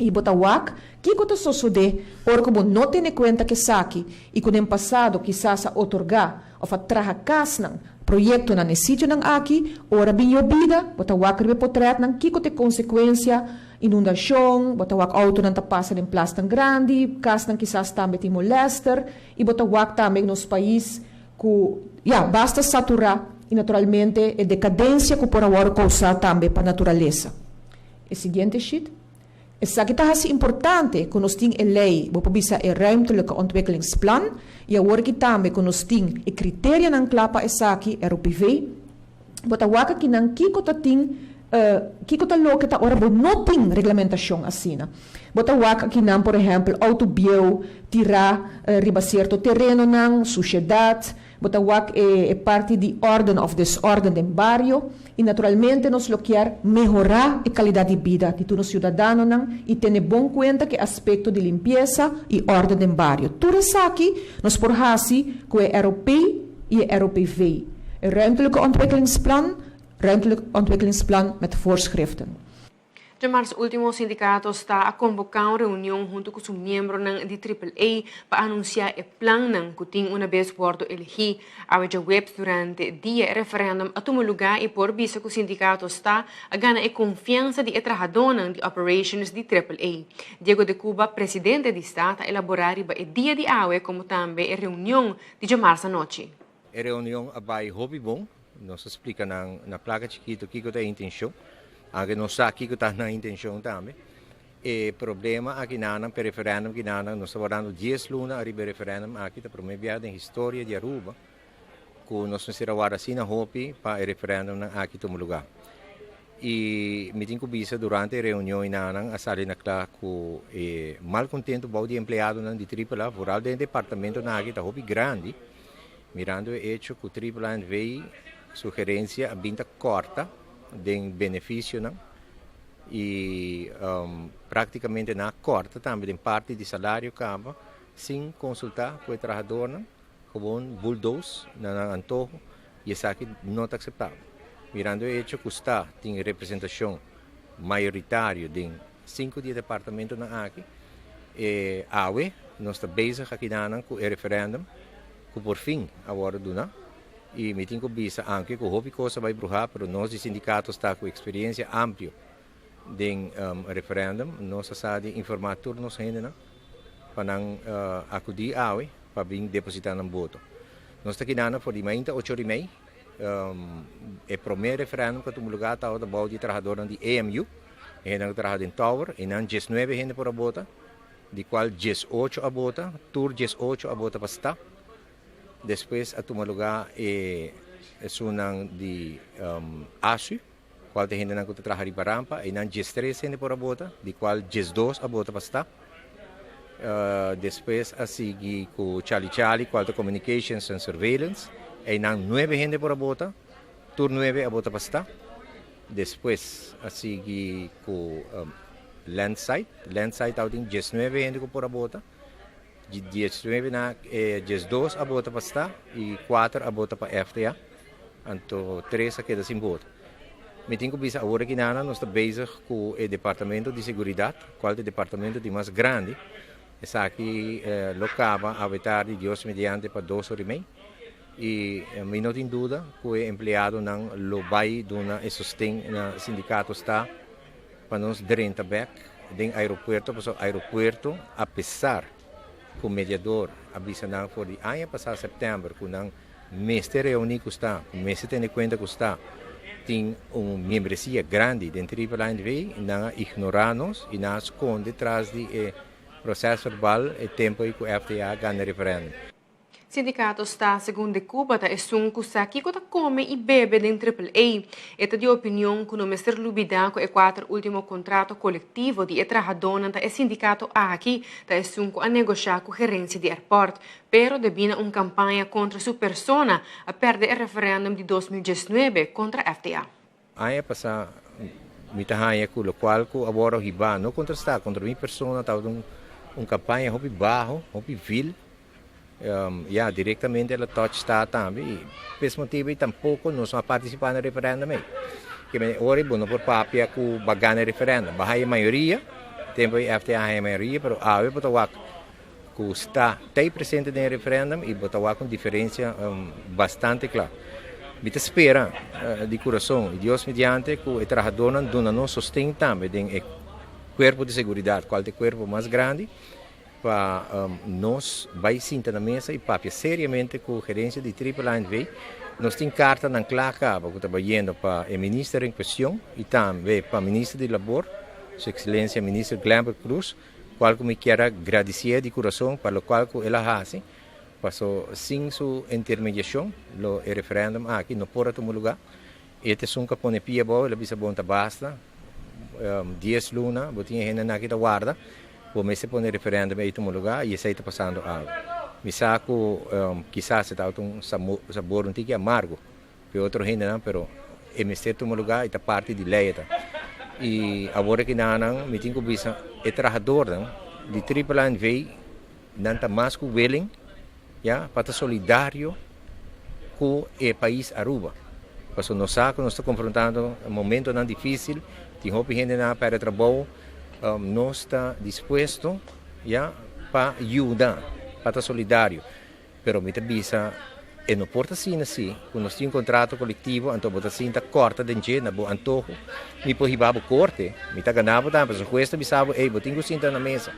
[SPEAKER 15] I bo ta wak kiko ta sosodé ora ku bo no tene kuenta ku esaki i ku den pasado kisas a otorgá òf a traha kasnan, proyektonan na e sitionan aki, ora bin yobida, bo ta wak riba e potrètnan kiko ta e konsekuensia, inundashon, bo ta wak outonan ta pasa den plasnan grandi, kasnan kisas tambe tin molèster, i bo ta wak tambe nos pais ku, ya, basta saturá i naturalmente e dekadensia ku por a wòrdu kousá tambe pa naturalesa. E siguiente sheet. Esaki ta hasi importante ku nos tin e lei, bo por bisa e Ruimtelijke Ontwikkelingsplan, i awor aki tambe ku nos tin e kriterianan kla pa esaki, ROPV. Bo ta wak akinan kiko ta tin, kiko ta loke ta ora bo no tin reglamentashon asina. Bo ta wak akinan por ehèmpel outo bieu tirá riba sierto terenonan, sushedat, Bo ta wak e e parti di orden of desorden den bario y naturalmente nos lo kier mehora e calidad di bida di tur nos ciudadanonan y tene bon cuenta cu e aspecto di limpieza y orden den bario. Tur esaki nos por haci cu e ROP y e ROPV, e Ruimtelijke Ontwikkelingsplan, Ruimtelijk Ontwikkelingsplan met Voorschriften.
[SPEAKER 11] Djamars ultimo sindikato sta a konvoká un reunion huntu ku su miembronan di Triple A pa anunsiá e plannan ku tin unabes wòrdu elegí. Awe djaweps durante dia e referèndum a tuma lugá i por bisa ku sindikato sta a gana e konfiansa di e trahadónan di operations di Triple A. Diego de Cuba, presidente di sta, ta elaborá riba e dia di awe komo tambe e reunion di djamars anochi.
[SPEAKER 16] E reunion a bai hopi bon. Nos a splika nan na plaka chikitu kiko ta e intenshon. Aunke nos sa kiko ta nan intenshon tambe. E problema aki nanan p'e referendum aki nanan, nos ta wardando dies luna ariba e referendum aki, ta prome biaha den historia di Aruba ku nos mester a warda asina hopi pa e referendumnan aki tuma luga. I mi tin ku bisa durante e reunion enanan a sali na kla ku e malkontentu bou di empleadonan di Triple A, vooral den e departamentonan aki ta hopi grandi. Mirando e hecho cu Triple A NV. su gerencia a bin ta corta den beneficionan y practicamente nan a corta tambe den parti di salario caba sin consulta cu e trahadornan, gewoon bulldoze na nan antoho y esaki no ta aceptabel. Mirando e hecho cu sta tin representacion mayoritario den cinco di e departamentonan aki, e awe nos ta bezig akidanan cu e referendum cu por fin a wordo duna y mi tin cu bisa aunke cu hopi cos a bay bruha pero nos di sindicato sta cu experiencia amplio den referendum nos a sa di informa tur nos hendenan pa nan acudi awe pa bin deposita nan voto. Nos ta kidando for di mainta ocho ora y mei e prome referendum cu a tuma lugar tabata bao di trahadornan di AMU. E hendenan ku traha den tower, einan diesnuebe hende por a bota, di kual diesocho a bota, tur diesocho a bota pa sta. Despues a tuma lugá e esunnan di ASU, Kual ta e hendenan ku ta traha riba rampa. Einan 13 hende por a bota, di kual 12 a bota pa sta. Despues a sigui ku Chali Chali, kual ta Communications and Surveillance. Einan nuebe hende por a bota, tur nuebe a bota pa sta. Despues a sigui ku Landside. Landside tabatin 19 hende ku por a bota. Di 19 na 12 a bota pa sta i kuater a bota pa FTA. Anto tres a keda sin bota. Mi tin ku bisa awor aki nana nos ta bezig ku e departamento di seguridat, kual ta e departamento di mas grandi. Esaki lo kaba awe tardi Dios mediante pa dos ora i mei. I mi no tin duda ku e empleadonan lo bai duna e sosten na sindikato sta pa nos drenta bek den aeropuerto pasobra aeropuerto apesar ku mediador a bisa nan for di aña pasá sèptèmber ku nan mester reuní ku sta, ku mester tene kuenta ku sta tin un miembresia grandi den Triple A NV, nan a ignorá nos i nan a skonde tras di e proses verbal e tempu ei ku FTA a gana e referèndum.
[SPEAKER 11] Sindikato sta, segun De Cuba, ta esun ku sa kiko ta kome i bebe den Triple A. E ta di opinion ku no mester lubidá ku e kuater último kontrato kolektivo di e trahadónan ta e sindikato aki ta esun ku a negoshá ku gerensia di airport. Pero debí na un kampaña kontra su persona a pèrdè e referèndum di 2019 kontra FTA.
[SPEAKER 16] Aña pasá mi ta haña ku lokual ku a wòrdu hibá no kontra sta, kontra mi persona tabata un un kampaña hopi baho, hopi vil. Ya, direktamente el a touch sta tambe i p'es motibu ei tampoko nos no a partisipá na e referèndum ei. Ke mende ora ei bo no por papia ku bo a gana e referèndum. Bo a haña mayoria, tempu ei FTA a haña mayoria, pero awe bo ta wak ku sta tei presente den e referendum i bo ta wak un diferensia bastante kla. Mi ta spera di kurason i Dios mediante ku e trahadónan duna nos sosten tambe den e kuerpo di seguridat kual ta e kuerpo mas grandi pa nos bai sinta na mesa i papia seriamente ku gerensia di Triple A NV. Nos tin kartanan kla kaba ku ta bayendo pa e minister en kuestion i tambe pa minister di labor, su ekselensia minister Glenbert Croes. Cual cu mi kier a gradicié di curason pa locual cu el a haci, paso sin su intermediacion lo e referendum aki no por a tuma lugar. E ta esun cu a pone pia abao, el a bisa bon ta basta, dies luna bo tin e hendenan aki ta warda, bo mester pone e referendum ey tuma lugar y esey ta pasando awe. Mi sa cu kisas e tabata un sabor un tiki amargo p'e otro hendenan, pero e mester tuma lugá i ta parti di lei e ta. I awor aki nan mi tin ku bisa e trahadornan di Triple A NV nan ta mas ku willing ya pa ta solidario ku e pais Aruba. Pasobra nos sa ku nos ta konfrontando momentonan difísil, tin hopi hendenan a pèrdè trabou, nos ta dispuesto ya pa yuda, pa ta solidario. Pero mi ta bisa, e no por ta asina si ku nos tin un kontrato kolektivo anto bo ta sinta kòrta den dje na bo antoho. Mi por hiba bo korte, mi ta gana bo tambe, pasobra hues ta bisa bo, ey, bo tin ku sinta na mesa,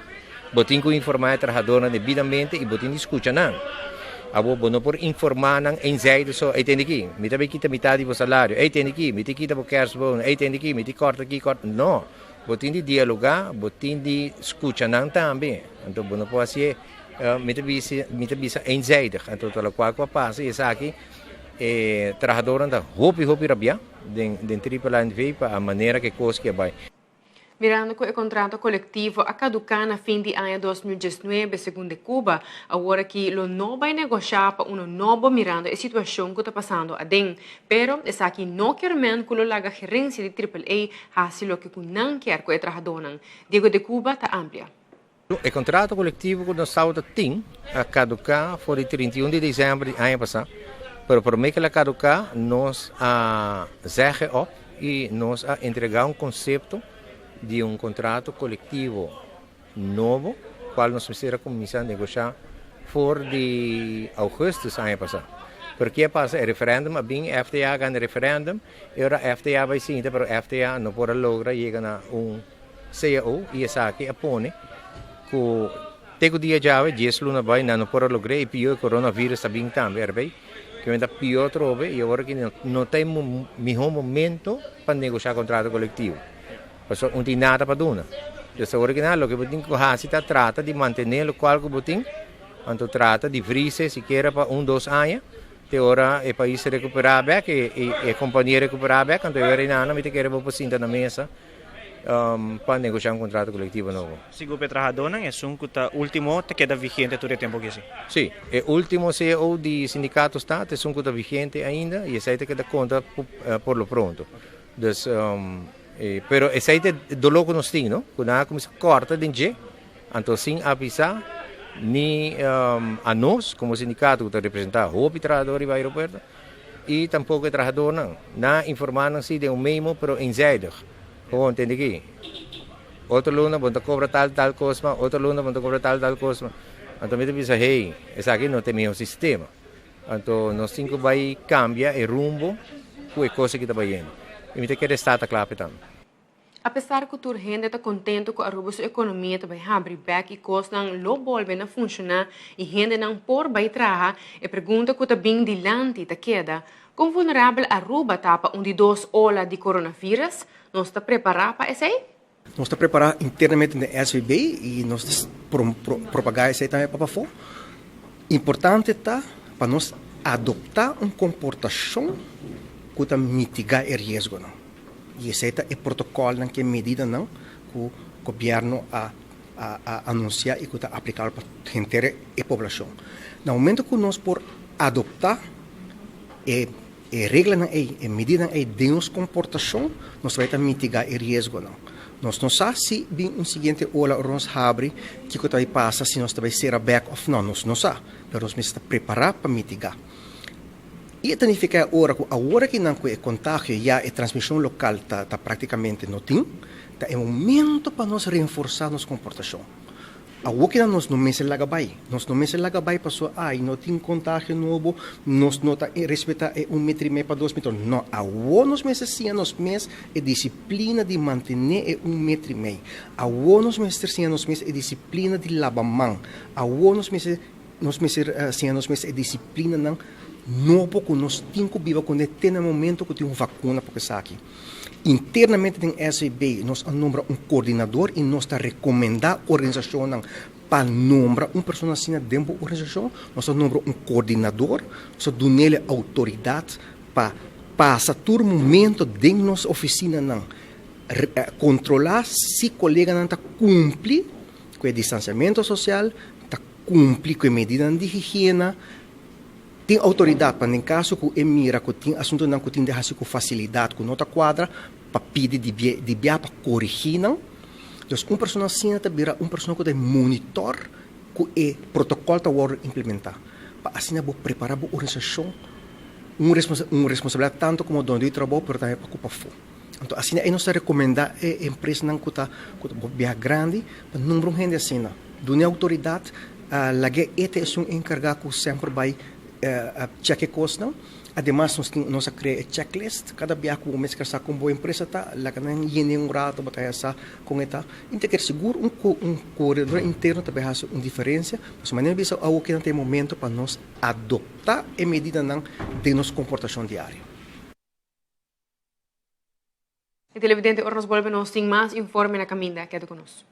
[SPEAKER 16] bo tin ku informá e trahadónan debidamente i bo tin di skucha nan. Awor bo no por informá nan eenzijdig so, ey tende aki, mi ta bay kita mitad di bo salario, ey tende aki, mi ta kita bo kerstbono, ey tende aki, mi ta kòrta aki, kòrta. No, bo tin di dialogá, bo tin di skucha nan tambe. Anto bo no por hasié. Mi ta bisa, mi ta bisa eenzijdig. Anto ta lokual ku a pasa i esaki e trahadornan ta hopi hopi rabiá den den Triple A NV pa a manera ku e kos ke a bai.
[SPEAKER 11] Mirando ku e kontrato kolektivo a kaduká na fin di aña 2019 segun de Cuba, awor aki lo no bai negoshá pa uno nobo mirando e situashon ku ta pasando aden. Pero esaki no kier men ku lo laga gerensia di Triple A hasi loke ku nan kier ku e trahadónan. Diego de Cuba ta amplia.
[SPEAKER 16] E kontrato kolektivo ku nos tabata tin a kaduká for di 31 di desèmber di aña pasá, pero promé ku el a kaduká nos a zeg e òp i nos a entregá un konsepto di un kontrato kolektivo nobo kual nos mester a kuminsá negoshá for di ougùstùs aña pasá. Pero ke a pasa? E referèndum a bin, FTA a gana e referèndum i ora FTA a bai sinta pero FTA no por a logra yega na un. CAO i esaki a pone ku te ku dia djawe dies luna bai nan no por a logr'é i pió e coronavirus ta bin tambe erbei ke men ta pió atrobe i awor aki no ta e mihó momento pa negoshá kontrato kolektivo pasobra un tin nada pa duna. Entonces awor aki nan loke bo tin ku hasi ta trata di mantené lokual ku bo tin anto trata di vrise sikiera pa un dos aña. Te ora e pais recuperá bek, e compania recuperá bek, anto e ora einan mi ta kere bo por sinta na mesa pa negoshá un contrato colectivo nobo.
[SPEAKER 5] Sigur pa e trahadónan, esun ku ta último ta keda vigente tur e tempu aki si?
[SPEAKER 16] Sí, e último cao di sindicato sta ta esun ku ta vigente ainda i esei ta keda konta por lo pronto. Dus, pero esei ta e doló ku nos tin, no? Ku nan a kuminsá kòrta den dje. Anto sin avisá ni a nos komo sindikato ku ta representá hopi trahadó riba aeropuerto i tampoko e trahadónan. Nan a informá nan si den un memo pero eenzijdig. Bo tende aki? Otro luna bo ta kobra tal tal kos mas, otro luna bo ta kobra tal tal kos mas. Anto mi ta bisa hey, esaki no ta e mihó sistema. Anto nos tin ku bai kambia e rumbo ku e kos aki ta bayendo. I mi ta kere sta ta kla p'e tambe.
[SPEAKER 11] Apesar ku tur hende ta kontentu ku Aruba su ekonomia ta bai habri bèk i kosnan lo bolbe na funshoná i hendenan por bai traha, e pregunta ku ta bin dilanti ta keda, Kon vulnerabel Aruba ta pa un di dos ola di coronavirus? Nos ta prepará pa esei?
[SPEAKER 17] Nos ta prepará internamente den SVB i nos ta propagá esei tambe pa pafó. Importante ta pa nos adoptá un komportashon ku ta mitigá e riesgonan. I esei ta e protokòlnan ku e medidanan ku gobièrnu a a anunsiá i ku ta aplikabel pa henter e poblashon. Na momento ku nos por adoptá e e reglanan ei, e medidanan ei den nos komportashon, nos ta bai ta mitigá e riesgonan. Nos no sa si bin un siguiente ola ora nos habri kiko ta bai pasa, si nos ta bai sera bèk òf nò, nos no sa, pero nos mester ta prepará pa mitigá. I e ta nifiká e ora ku awor akinan ku e kontagio ya e transmishon lokal ta ta praktikamente no tin, ta e momento pa nos renforsá nos komportashon. Awor kinan nos no mester laga bai. Nos no mester laga bai pasobra ai no tin kontagio nobo, nos no ta respetá e un metro i mei pa dos metro. No, awor nos mester siña nos mes e disiplina di mantené e un metro i mei. Awor nos mester siña nos mes e disiplina di laba man. Awor nos mester Nos mester siña nos mes e disiplinanan nobo ku nos tin ku biba kuné te na e momento ku tin un vakuna pa esaki. Internamente den SVB nos a nombra un koordinador i nos ta rekomendá organisashonnan pa nombra un persona asina den bo organisashon. Nos a nombra un koordinador, nos a dun'el e outoridat pa pasa tur momento den nos ofisinanan, kontrolá si koleganan ta kumpli ku e distansiamentu sosial, ta kumpli ku e medidanan di higiena, tin outoridat pa den kaso ku e mira ku tin asuntunan ku tin di hasi ku fasilidat ku no ta kuadra, pa pidi di di bia pa korigí nan. Dus un persona asina ta bira un persona ku ta monitor ku e protokòl ta wòrdu implementá. Pa asina bo prepará bo organisashon un un responsabilidat tantu komo doño di trabou pero tambe pa ku pafó. Anto asina ei nos ta rekomendá e empresanan ku ta ku ta biaha grandi pa nombra un hende asina. Duna e outoridat, lag'é e ta esun enkargá ku semper bai chèk e kosnan. Ademas nos tin nos a krea e checklist, kada biaha ku bo mester sa kon bo empresa ta, laga nan yene un rato bo ta haña sa kon e ta. I ta kere sigur un un koordinador interno ta bai hasi un diferensia, pasobra manera mi bisa awo kinan ta e momento pa nos adoptá e medidanan den nos komportashon diario.
[SPEAKER 11] E televidente ora nos bolbe nos tin mas informe na caminda. Keda cu nos.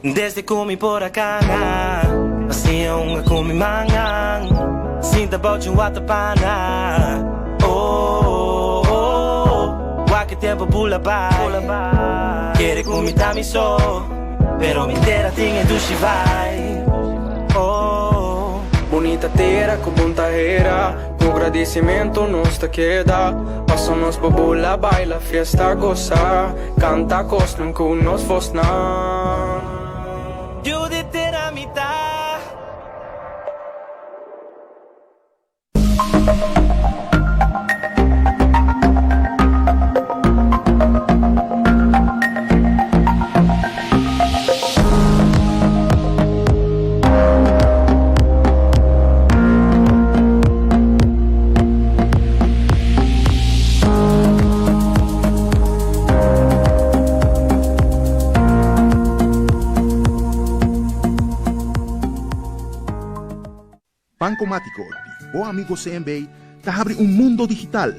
[SPEAKER 19] Desde cu mi por a cana, Hacia un cu mi mangan, Sinta bou un watapana. Oh, oh, oh, Wak tempo bula bai. Kere cu mi ta mi so, Pero mi tera tin e dushi vibe. Oh.
[SPEAKER 20] Bunita tera cu bon tahera, Cu gradicimento nos ta keda. Paso nos bo bula, baila, fiesta, goza, Canta cosnan cu nos voznan.
[SPEAKER 19] Yu di tera mi ta.
[SPEAKER 1] Bancomatic.
[SPEAKER 4] bo amigo CMB ta habri un mundo digital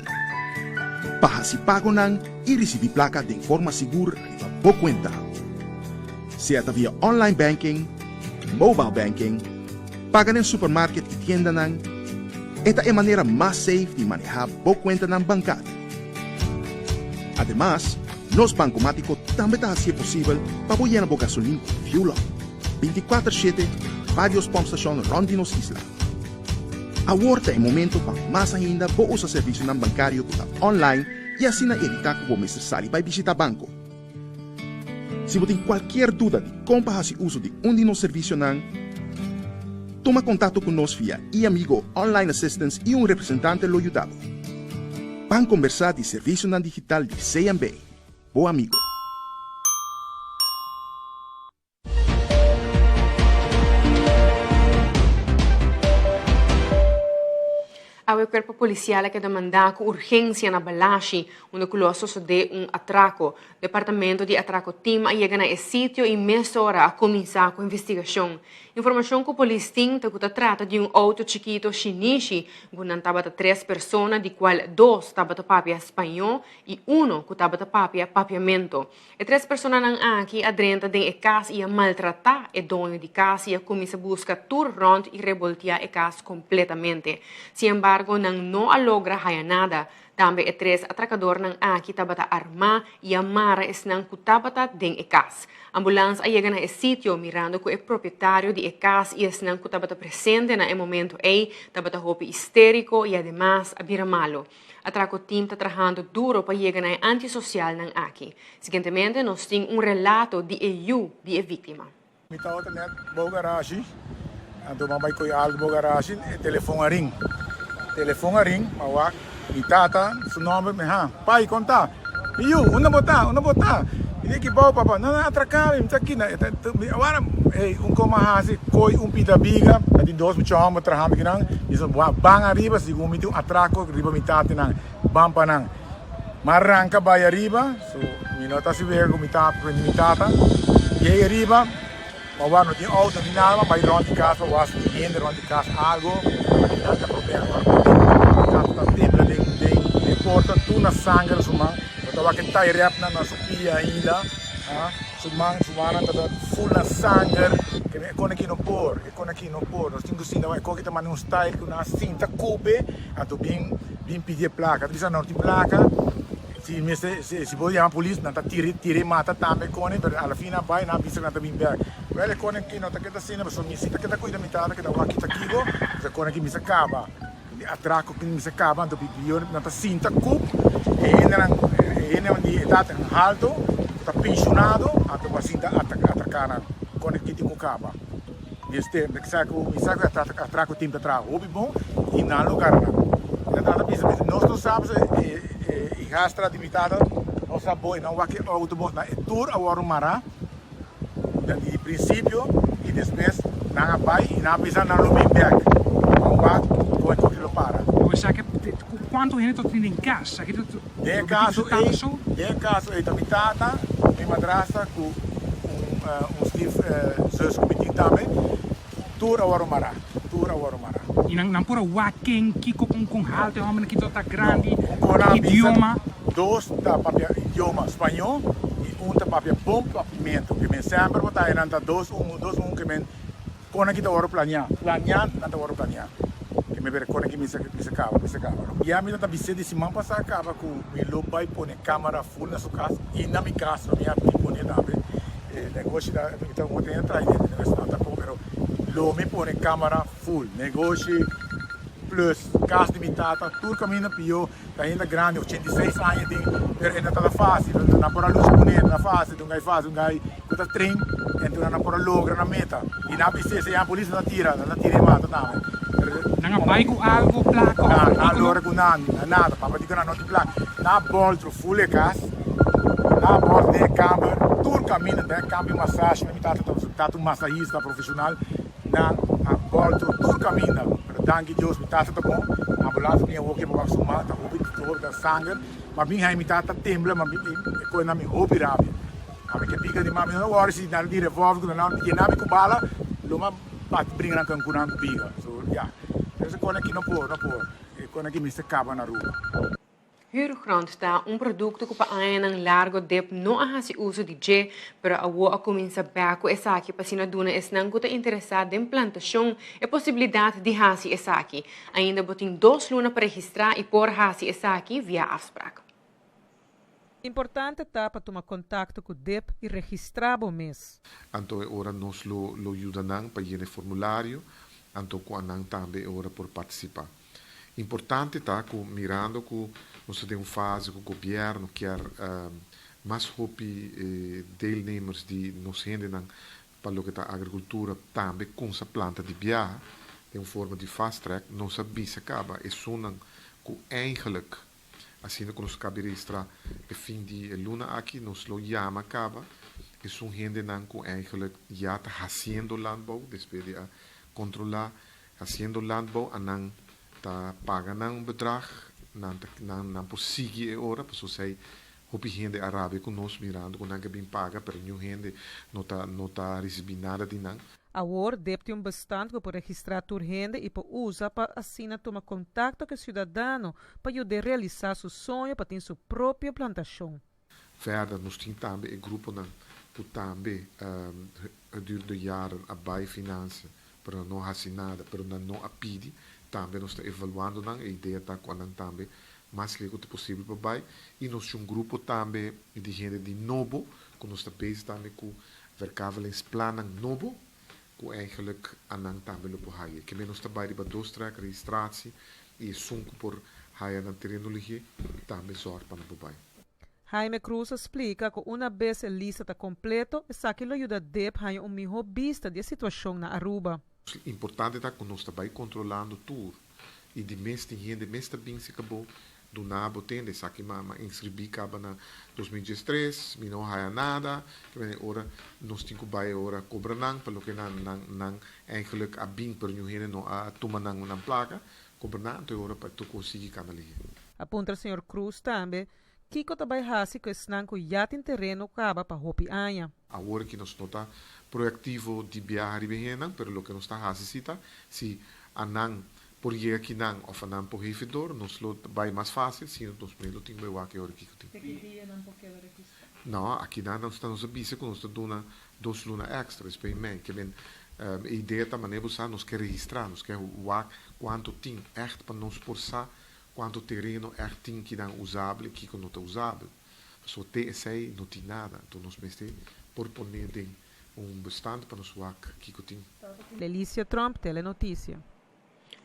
[SPEAKER 4] pa hasi pagonan i risibí plaka den forma sigur riba bo kuenta. Sea ta via online banking, mobile banking, paga den supermarket i tiendanan, e ta e manera mas safe di manehá bo kuentanan bankario. Ademas, nos bankomátiko tambe ta hasié posibel pa bo yena bo gasolin ku Fuel Up, 24 shete, vários pòmpstashon rònt di nos isla. Awor ta e momento pa mas ainda bo usa servisionan bankario ku ta online i asina evitá ku bo mester sali bai bishitá banko. Si bo tin kualkier duda di kon pa hasi uso di un di nos servisionan, tuma kontakto ku nos via iAmigo Online Assistance i un representante lo yuda bo. Ban kombersá di servisionan digital di CMB, bo amigo.
[SPEAKER 11] Awe cuerpo policial a keda manda cu urgencia na Balashi, unda cu lo a sosode un atraco. Departamento di Atraco Team a yega na e sitio y mesora a cuminsa cu investigacion. Informacion cu polis tin ta cu ta trata di un auto chikito shinishi cu nan tabata tres persona di cual dos tabata papia spaño y uno cu tabata papia papiamento. E tres personanan aki a drenta den e kas i a maltratá e doño di kas i a kuminsá buska tur rònt i reboltiá e kas kompletamente. Sin embargo, nan no a logra haya nada. Tambe e tres atrakadornan aki tabata armá i a mara esnan ku tabata den e kas. Ambulans a yega na e sitio mirando ku e propietario di e kas i esnan ku tabata presente na e momento ei tabata hopi histériko i ademas a bira malu. Atraco Team ta trahando duro pa yega na e antisocialnan aki. Siguientemente nos tin un relato di e yu di e victima.
[SPEAKER 13] Mi tabata net bou garashi, anto mi a bai koe algu bou garashi, e telefon a ring. Telefon a ring, mi a wak mi tata su nomber, mi ha, Pai, kon ta? Mi yu, unda bo ta? Unda bo ta? Mi di aki bou, papa. No, no, atraká mi, mi ta aki. Mi awor, ey, un koma hasi, koi un pita biga, ta tin dos mucha hòmber trahando akinan, mi sa ban ariba, segun mi tin un atrako riba mi tatanan, ban pa nan. Mi a ranka bai ariba, so mi no ta hasi wega ku mi tata, ku mi tata. Yega ariba, mi a wak no tin outo, no tin nada, mi a bai rònt di kas pa wak si tin hende rònt di kas, algu, nan ta problema. Mi tata ta tembla den den porta, tur na sanger na su man, bo ta wak e tie wrapnan na su pia ainda. Su man, su mannan ta full na sanger, ke e kon aki no por, e kon aki no por. Nos tin ku sinta e kon aki ta manda un style ku nan a sinta kupe, anto bin bin pidi e plaka. Ta bisa no tin plaka, si mester si bo yama polis nan ta tira tira e mata tambe e kone, pero a la fin nan bai nan a bisa ku nan ta bin bek. Wel e kon aki no ta keda asina pasobra mi si ta keda kuida mi tata keda wak kita kibo, e kon aki mester kaba. Di atraco cu mester caba anto bibiyo nan ta sinta cup e hendenan e hendenan di edad halto cu ta pensionado anto pa sinta atraca nan con e tin cu caba mester mi sa cu mi sa cu atraco tin ta traha hopi bon y nan lo gara nan e tata bisa nos no sa e hijastra di mi tata no sa bo e nan wak e auto bo e tur a wordo mara. Di principio y despues nan a bay y nan a bisa nan lo bin bek. Nan wak con e coche lo para.
[SPEAKER 12] Esaki cuanto hende ta tin den cas?
[SPEAKER 13] Den e caso ey, den e caso ey ta mi tata, mi madrastra cu un stief zus cu mi tin tambe, tur a worde mara, tur a worde mara.
[SPEAKER 12] Y nan por a wak ken, kico, con con halto e hombernan, kico ta grandi, idioma?
[SPEAKER 13] Dos ta papia idioma spañó y un ta papia bon papiamentu. Ke men semper bo ta haña nan ta dos un, dos un ke men kon aki ta wòrdu planiá. Planiá nan ta wòrdu planiá. Ke men bira kon aki mester mester kaba, mester kaba. Ya mi ta bis'é di siman pasá kaba ku mi lo bai pone kamera ful na su kas y na mi kas lo mi a pone tambe. E negoshi ta mi ta tene trai den negoshi no ta kon pero lo mi pone kamera ful. Negoshi plus kas di mi tata tur kaminda pio. Ta hende grandi, 86 aña tin, pero e no tabata fácil, nan por a lucha kuné, no ta fácil, un gai fácil, un gai ku ta train, enton nan por a logra nan meta. I nan a bis'é, si e polis nan ta tira, nan ta tira e mata tambe.
[SPEAKER 12] Nan a bai ku algu, plaka òf
[SPEAKER 13] Nan a logra ku nan, nada, papa di ku nan no tin plaka. Nan a bòltru ful e kas, nan a bòltru den e kamber, tur kaminda, den e kamber di masashi, mi tata ta un masahista profeshonal, Nan a bolto tur caminda, pero danki Dios mi tata ta bon, ambulance bin awo ke pa wak su man, ta hopi dolor ta sanger, ma bin hay mi tata tembla, ma e koe na mi hopi rabia, ami ke pica di man, mi no worry si nan tin revolver ku nan yena mi ku bala, lo ma bati bringa nan ku nan ku pica, so ya. Esei kon aki no por, no por. E kon aki mester kaba na Aruba.
[SPEAKER 11] Huurgrond ta un produkto ku pa añanan largo dep no a hasi uso di dje, pero awo a kuminsá bèk ku esaki pa asina duna esnan ku ta interesá den plantashon e posibilidat di hasi esaki. Ainda bo tin dos luna pa registrá i por hasi esaki via afsprak.
[SPEAKER 3] Importante ta pa tuma kontakto ku dep i registrá bo mes.
[SPEAKER 25] Anto e ora nos lo lo yuda nan pa yena e formulario, anto ku anan tambe e ora por partisipá. Importante ta ku mirando ku nos ta den un fase ku gobièrnu kier mas hopi deelnemers di nos hendenan pa loke ta agrikultura tambe kumsa planta di biaha den un forma di fast track, nos a bisa kaba esunnan ku eigenlijk asina ku nos kaba di registrá e fin di e luna aki nos lo yama kaba esun hendenan ku eigenlijk ya ta hasiendo landbouw despues di a kontrolá Haciendo landbouw a nan ta paga nan un bedrag, nan ta nan nan por sigui e ora pasobra esei hopi hende a rabia cu nos mirando cu nan ke bin paga pero niun hende no ta no ta ricibi nada di nan.
[SPEAKER 3] Awor deb tin un bestand cu por registra tur hende y por usa pa asina tuma contacto cu e ciudadano pa yud'é realisa su soño pa tin su propio plantacion.
[SPEAKER 25] Verder nos tin tambe e gruponan ku tambe gedurende jaren a bai financia pero nan no a hasi nada pero nan no a pidi, tambe nos ta evaluando nan, e idea ta ku anan tambe mas lego ta posibel pa bai y nos tin un grupo tambe di hende di nobo ku nos ta bezig tambe ku verkavelingsplannan nobo ku eigenlijk anan tambe lo por haya. Ke men nos ta bai riba dos trek, registratie y esun ku por haya nan tereno lihé tambe zòrg pa nan por bai.
[SPEAKER 3] Jaime Cruz a splika ku una bes e lista ta kompleto, esaki lo yuda deb haña un mihó bista di e situashon na Aruba.
[SPEAKER 25] Importante ta ku nos ta bai kontrolando tur y di mes tin hende mes ta bin si ka bo duna bo tende esaki ma ma inscribi caba na 2013 mi no haya nada ke mene ora nos tin cu bay ora cobra nan pa loke nan nan nan eigenlijk a bin pero niun hende no a tuma nan nan placa cobra nan anto e ora pa tur cos sigui cana lihe.
[SPEAKER 3] A puntra señor Cruz tambe kico ta bay haci cu esnan cu ya tin tereno caba pa hopi aña.
[SPEAKER 25] Awor aki nos no ta proactivo di biaha riba e hendenan pero loke nos ta haci si ta si a nan Por yega kinan of anan por hefe dor, nos lo ta bai mas facil, sino nos mes lo tin bai wak e ora kiko tin.
[SPEAKER 3] Te ki dia nan por keda registra?
[SPEAKER 25] No, akinan nos ta nos a bisa ku nos ta duna dos luna extra, despues i mei. Ke men, e idea ta manera bo sa, nos ke registra, nos ke wak kuantu tin ègt pa nos por sa kuantu tereno ègt tin kinan usabel i kiko no ta usabel. Pasobra te esei no tin nada, anto nos mester por pone den un bestand pa nos wak kiko tin.
[SPEAKER 3] Lelicia Tromp, Telenoticia.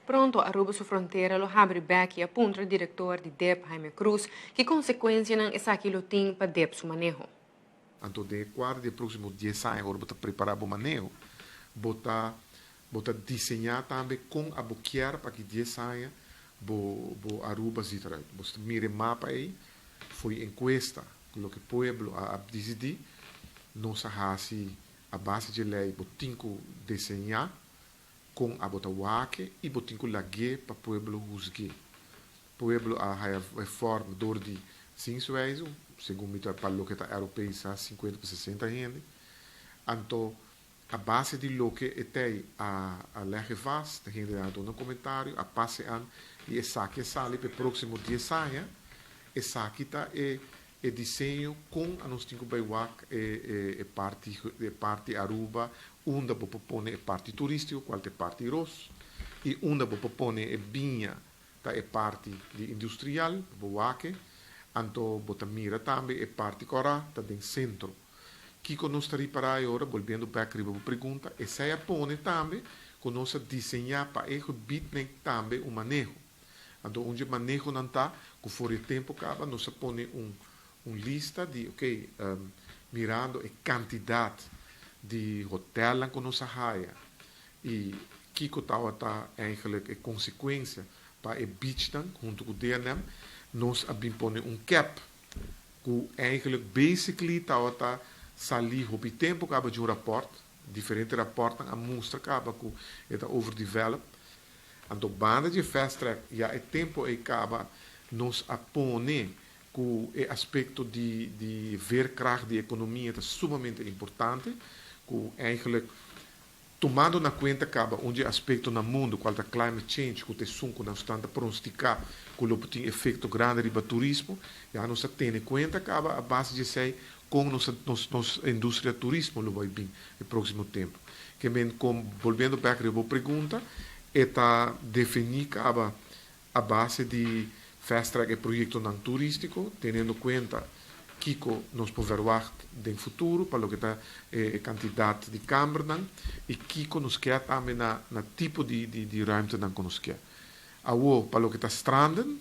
[SPEAKER 11] Pronto Aruba su frontera lo habri bek y a puntra director di dep, Jaime Cruz, ki consecuencianan esaki lo tin pa dep su maneho.
[SPEAKER 25] Anto den e kuadro di e próksimo dies aña ora bo ta prepará bo maneho, bo ta bo ta diseñá tambe kon abo kier pa aki dies aña bo bo Aruba ziet eruit. Bo ta mira e mapa ei, fo'i enkuesta ku loke pueblo a a disidí, nos a hasi a base dje lei bo tin ku deseñá Kon abo ta wak-e i bo tin ku lag'é pa pueblo husg'é. Pueblo a haya e forma dor di zienswijze, segun mi ta pa loke ta Europees sa sinkuenta pa sesenta hende. Anto a base di loke e tei a a lèg e vast, e hendenan a duna komentario, a pase an i esaki a sali pa e próksimo dies aña. Esaki ta e E diseño con a nos tin cu bay wak e e parti e parti Aruba unda bo por pone e parti turistico cual ta e parti ros y unda bo por pone e biña ta e parti di industrial bo wak e anto bo ta mira tambe e parti cora ta den centro. Kico nos ta ripara e ora bolbiendo bek riba bo pregunta esey a pone tambe cu nos a diseña pa e gebiednan tambe un maneho. Anto un dje manehonan ta ku for e tempu kaba nos a pone un un lista di ok mirando e kantidat di hotelnan ku nos a haya i kiko tabata eigenlijk e konsekuensia pa e beachnan huntu ku DNM nos a bin pone un cap ku eigenlijk basically tabata sali hopi tempu kaba dje un rapòrt diferente rapòrtnan a mustra kaba ku e ta overdeveloped. Anto banda dje fast track ya e tempo ei caba nos a pone cu e aspecto di di veerkracht di economia ta sumamente importante cu eigenlijk. Tumando na kuenta kaba un di e aspekto na mundu kual ta climate change ku ta esun ku nos tan ta pronostiká ku lo por tin efekto grandi riba turismo, ya nos a tene kuenta kaba a base di esei kon nos nos nos industria turismo lo bai bin e próksimo tempu. Ke men kon bolbiendo bèk riba bo pregunta e ta definí kaba A base di fast track e proyectonan turistico, teniendo cuenta kico nos por verwacht den futuro pa loke ta e cantidad di cambernan y kico nos kier tambe na na tipo di di ruimtenan cu nos kier. Awo pa loke ta stranden,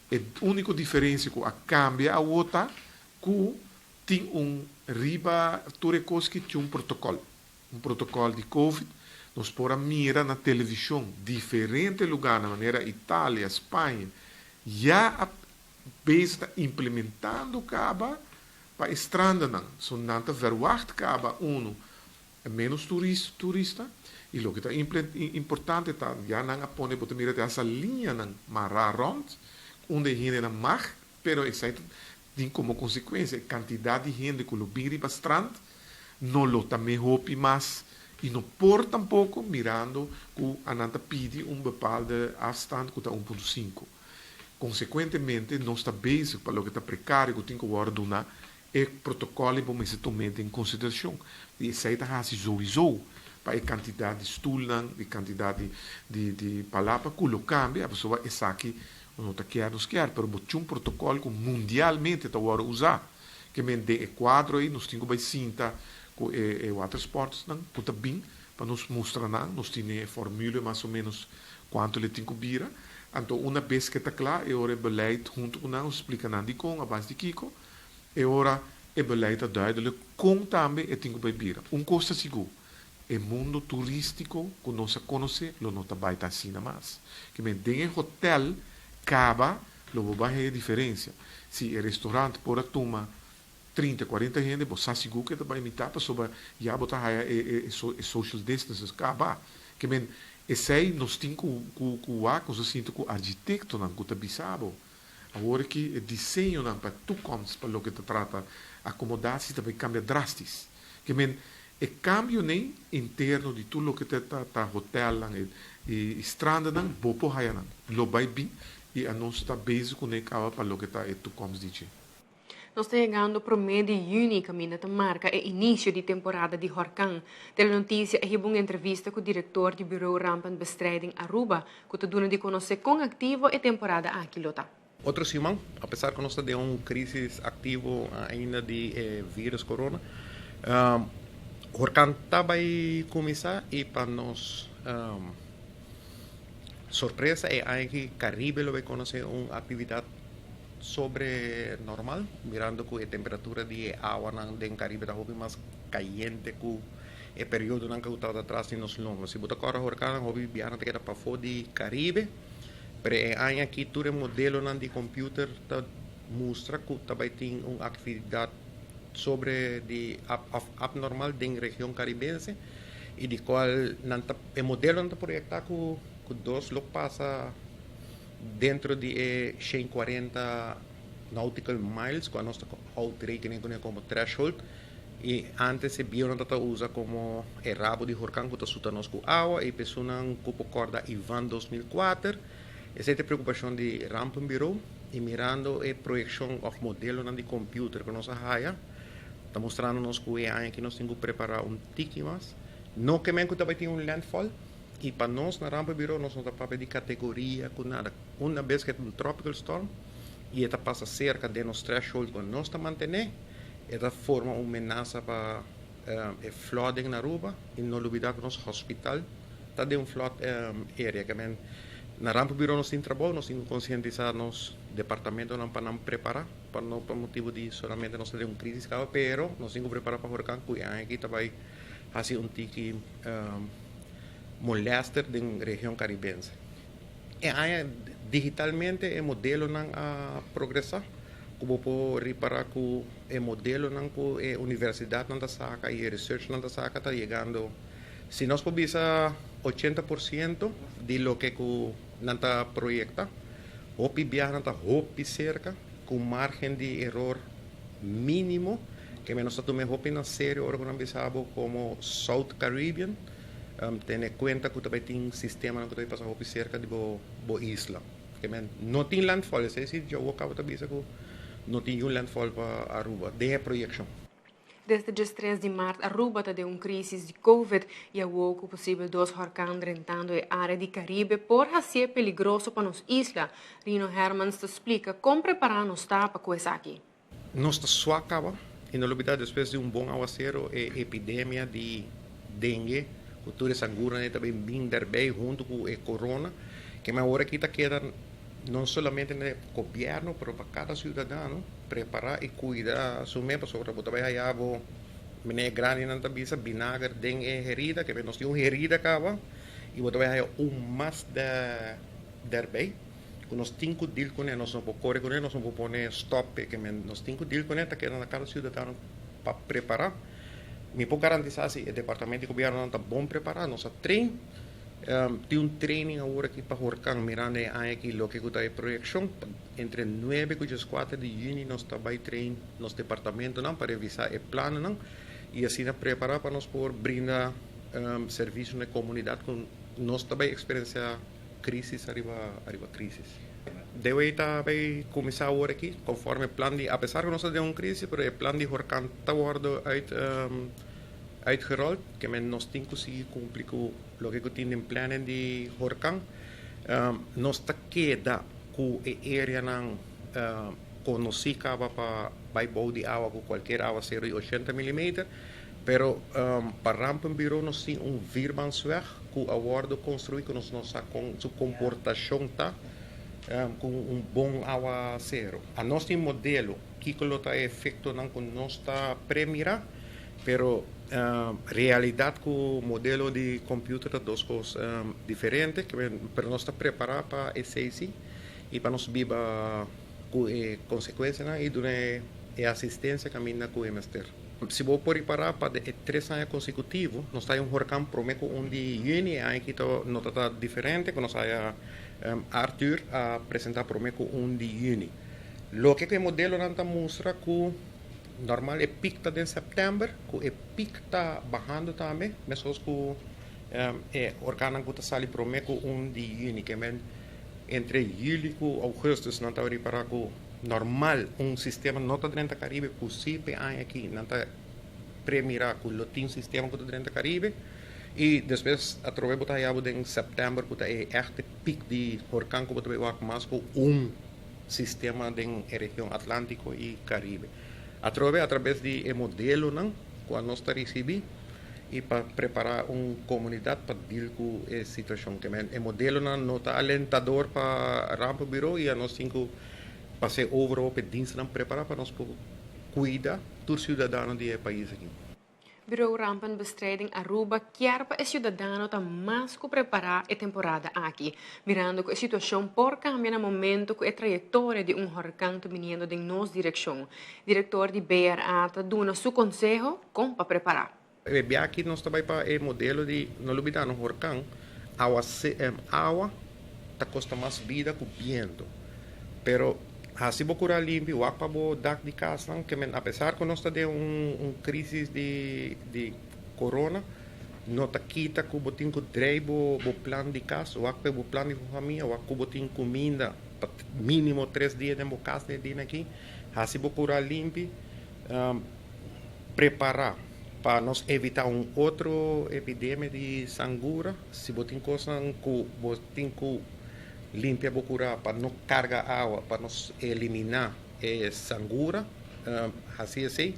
[SPEAKER 25] e unico diferencia cu a cambia awo ta cu tin un riba tur e cos ki tin un protocol. Un protocol di Covid, nos por a mira na television diferente lugarnan manera Italia, Spaña ya a bezig ta implementando caba pa e strandanan. So nan ta verwacht caba uno menos turista y loke ta importante ta ya nan a pone bo ta mira te hasta liñanan mara rond unda e hendenan mag pero esai ta tin como consecuencia e cantidad di hende cu lo bin riba strand no lo ta me hopi mas y no por tampoco mirando cu a nan ta pidi un bepaalde afstand cu ta 1.5. Consecuentemente nos ta bezig pa loke ta precario cu tin cu wordo duna e protocol y bo mester tome den consideracion y esey ta haci sowieso pa e cantidad di stoelnan y cantidad di di di palapa cu lo cambia pasobra esaki no ta kier nos kier pero bo tin un protocol cu mundialmente ta wordo usa. Ke men den e kuadro ei nos tin ku bai sinta ku e e watersportsnan ku ta bin pa nos mustra nan. Nos tine e formule mas o menos kuantu le tin ku bira. Anto una bes ke ta kla e ora e beleid huntu ku nan nos splika nan dikon a base di kiko e ora e beleid ta duidelijk kon tambe e tin ku bai bira. Un kos ta sigur, e mundo turistiko ku nos a konosé lo no ta bai ta asina mas. Ke men den e hotel kaba Lo bo bai haya diferencia. Si e restaurant por a tuma 30, 40 hende, bo sa sigur cu e ta bai mitad pasobra ya bo ta haya e e social distances caba. Ke men, esey nos tin cu cu cu wak, nos a sinti cu architectonan cu ta bisa bo. Awor aki e diseñonan pa e toekomst pa loke ta trata acomodatie ta bai cambia drastisch. Ke men, e cambionen interno di tur loke ta ta ta hotelnan e y strandanan bo por haya nan. Lo bai bin y anos ta bezig cu ne caba pa loke ta e toekomst di dje.
[SPEAKER 11] Nos ta yegando prome di juni caminda ta marca e inicio di temporada di horcan. Telenoticia a hiba un entrevista cu director di Bureau Rampenbestrijding Aruba cu ta duna di conoce con activo e temporada aki lo ta.
[SPEAKER 2] Otro siman, apesar ku nos ta den un krísis aktivo ainda di e vírus corona, horkan ta bai kuminsá i pa nos sorpresa e aña aki Karibe lo bai konosé un aktividat sobre normal, mirando ku e temperatura di e awanan den Karibe ta hopi mas kayente ku e periodonan ku tabata tras di nos longo. Si bo ta kòrda horkannan hopi biaha ta keda pafó di Karibe. Pero e aña aki tur e modelonan di computer ta mustra cu ta bay tin un actividad sobre di of abnormal den region Caribense y di cual nan ta e modelonan ta proyecta cu cu dos lo pasa dentro di e 140 nautical miles cu anos ta houdt rekening cune como threshold y antes e bionan ta ta usa como e rabo di horcan cu ta suta nos cu awa y pesonan cu por corda Ivan 2004 esey ta e preocupacion di Rampenbureau y mirando e proyeccion of modelonan di computer cu nos a haya ta mustrando nos cu e aña aki nos tin cu prepara un tiki mas no ke men cu ta bay tin un landfall y pa nos na Rampenbureau nos no ta papia di categoria cu nada una bes cu e ta un tropical storm y e ta pasa cerca den nos threshold cu nos ta mantene. E ta forma un menasa pa e flooding na Aruba y no lubida cu nos hospital ta den un flood area. Ke men na Rampenbureau nos tin trabou, nos tin cu concientisa nos departamentonan pa nan prepara, pa no pa motibo di solamente nos ta den un crisis caba, pero nos tin cu prepara pa huracán cu e aña aki ta bay haci un tiki molester den region Caribense. E aña digitalmente e modelonan a progresa. Ku bo por ripará ku e modelonan ku e universidatnan ta saka i e researchnan ta saka ta yegando, si nos por bisa 80% di loke ku nan ta proyekta, hopi biaha nan ta hopi serka ku margen di eror mínimo, ke men nos ta tuma e hopi na serio ora ku nan bisa bo komo South Caribbean. Tene kuenta ku ta bai tin sistemanan ku ta bai pasa hopi serka di bo bo isla. Ke men no tin landfall, esei si djawo kaba ta bisa ku no tin yun landfall pa Aruba den e proyekshon.
[SPEAKER 11] Desde diestres di mart Aruba ta den un crisis di Covid y awo cu posibel dos horcan drentando e area di Caribe por hacié peligroso pa nos isla. Rino Hermans ta splica con prepara nos ta pa cu esaki.
[SPEAKER 2] Nos ta swak caba y no lubida despues di un bon awacero e epidemia di dengue cu tur e sanguranan ta bin bin derbey hunto cu e corona. Kema awor aki ta keda no solamente na e gobierno pero pa cada ciudadano prepara y cuida su mes pasobra bo ta bay haya bo meneer grandinan ta bisa binager den e herida ke nos tin un herida caba y bo ta bay haya un mas derbey cu nos tin cu deal cune nos no por core cune nos no por pone stop pe ke nos tin cu deal cune ta keda na cada ciudadano pa prepara mi por garantisa si e departamento di gobiernonan ta bon prepara nos a train. Tin un training awor aki pa horkan mirando e aña aki loke ku ta e proyekshon. Entre nuebe ku dieskuater di yüni nos ta bai train nos departamentonan pa revisá e plannan i asina prepará pa nos por brinda servisio na e komunidat ku nos ta bai eksperensiá krísis ariba ariba krísis. Dewey ta bai kuminsá awor aki konforme plan di apesar ku nos ta den un krísis pero e plan di horkan ta wòrdu uit Uitgerold, ke men nos tin ku sigui kumpli ku loke ku tin den plannen di horkan. Nos ta keda ku e areanan konosí kaba pa bai bou di awa ku kualkier awasero di ochenta milimeter, pero pa Rampenbureau nos tin un vierbansweg ku a wòrdu konstruí ku nos no sa kon su komportashon ta ku un bon awasero. Anos tin modelo kiko lo ta e efektonan ku nos ta premira. Pero realidad cu modelo di computer ta dos cos diferente, pero nos ta prepara pa esey si y pa nos biba cu e consecuencianan y duna e asistencia caminda cu e mester. Si bo por ripara pa e tres aña consecutivo nos ta haya un horcan prome cu un di juni, e aña aki ta no ta ta diferente cu nos haya Arthur a presenta prome cu un di juni. Loke cu e modelonan ta mustra cu. Normal e piek ta den sèptèmber, ku e piek ta bahando tambe, meskos ku e orkannan ku ta sali promé ku un di yüni, ke men entre yüli ku ougùstùs nan ta ripará ku normal un sistema no ta drenta Karibe ku si p'e aña aki nan ta premirá ku lo tin sistema ku ta drenta Karibe i despues atrobe bo ta haya bo den sèptèmber ku ta e ègte piek di orkan ku bo ta bai wak mas ku un sistema den e region Atlántico y Caribe. Atrobe a traves di e modelonan cu anos ta ricibi y pa prepara un comunidad pa deal cu e situacion. Ke men e modelonan no ta alentador pa Rampenbureau y anos tin cu pasa e over op e dienstnan prepara pa nos por cuida tur ciudadano di e pais aki.
[SPEAKER 11] Bureau Rampenbestrijding Aruba kier pa e ciudadano ta mas cu prepara e temporada aki, mirando cu e situacion por cambia na momento cu e trayectoria di un horcan ta biniendo den nos direccion. Director di BRA ta duna su conseho con pa prepara.
[SPEAKER 2] E bia aki nos ta bay pa e modelo di, no lubida no horcan, awa awa ta costa mas bida cu biento, pero Hasi bo kura limpi, wak pa bo dak di kasnan, ke men apesar ku nos ta den un un krisis di di korona, no ta kita ku bo tin ku drei bo bo plan di kas, wak pa bo plan di bo famia, wak ku bo tin kuminda pa minimo tres dia den bo kas den e dina aki, hasi bo kura limpi, prepara pa nos evita un otro epidemia di sangura, si bo tin kosnan ku bo tin ku. Limpia bo kurá pa no karga awa pa nos eliminá e sangura. Hasi esei.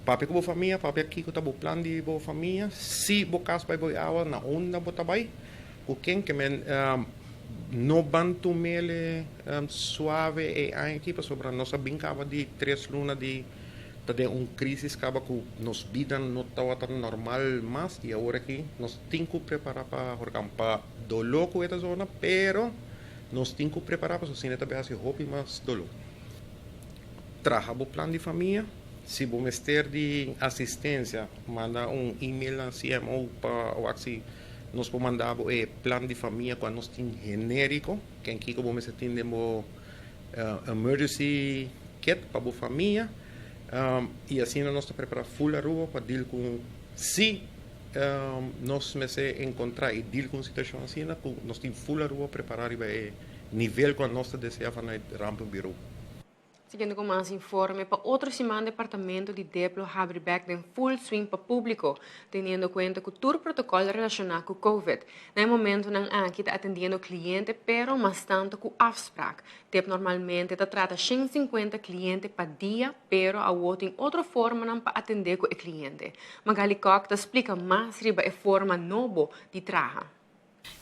[SPEAKER 2] Papia ku bo famia, papia kiko ta bo plan di bo famia. Si bo kas bai boi awa, na unda bo ta bai? Ku ken? Ke men no ban tumele suave e aña aki pasobra nos a bin kaba di tres luna di ta den un krisis kaba ku nos bida no tabata normal mas i awor aki nos tin ku prepara pa horkan pa Doló ku e ta zona, pero nos tin ku prepará pasobra asina ta bai hasi hopi mas doló. Traha bo plan di famia. Si bo mester di asistensia, manda un email na CMO pa wak si nos por manda bo e plan di famia ku anos tin genériko, ken kiko bo mester tin den bo emergency kit pa bo famia. I asina nos ta prepará full Aruba pa deal ku si. nos mester encontra y deal cu un situacion asina cu nos tin full Aruba prepara riba e nivel cu nos ta desea vanuit Rampenbureau.
[SPEAKER 11] Siguiendo cu mas informe, pa otro siman Departamento di dep lo habri bek den full swing pa publico, teniendo cuenta cu tur protocol relaciona cu Covid. Na e momentonan aki ta atendiendo cliente pero mas tanto cu afspraak. Dep normalmente ta trata 150 cliente pa dia pero awo tin otro formanan pa atende cu e cliente. Magali Kock ta splica mas riba e forma nobo di traha.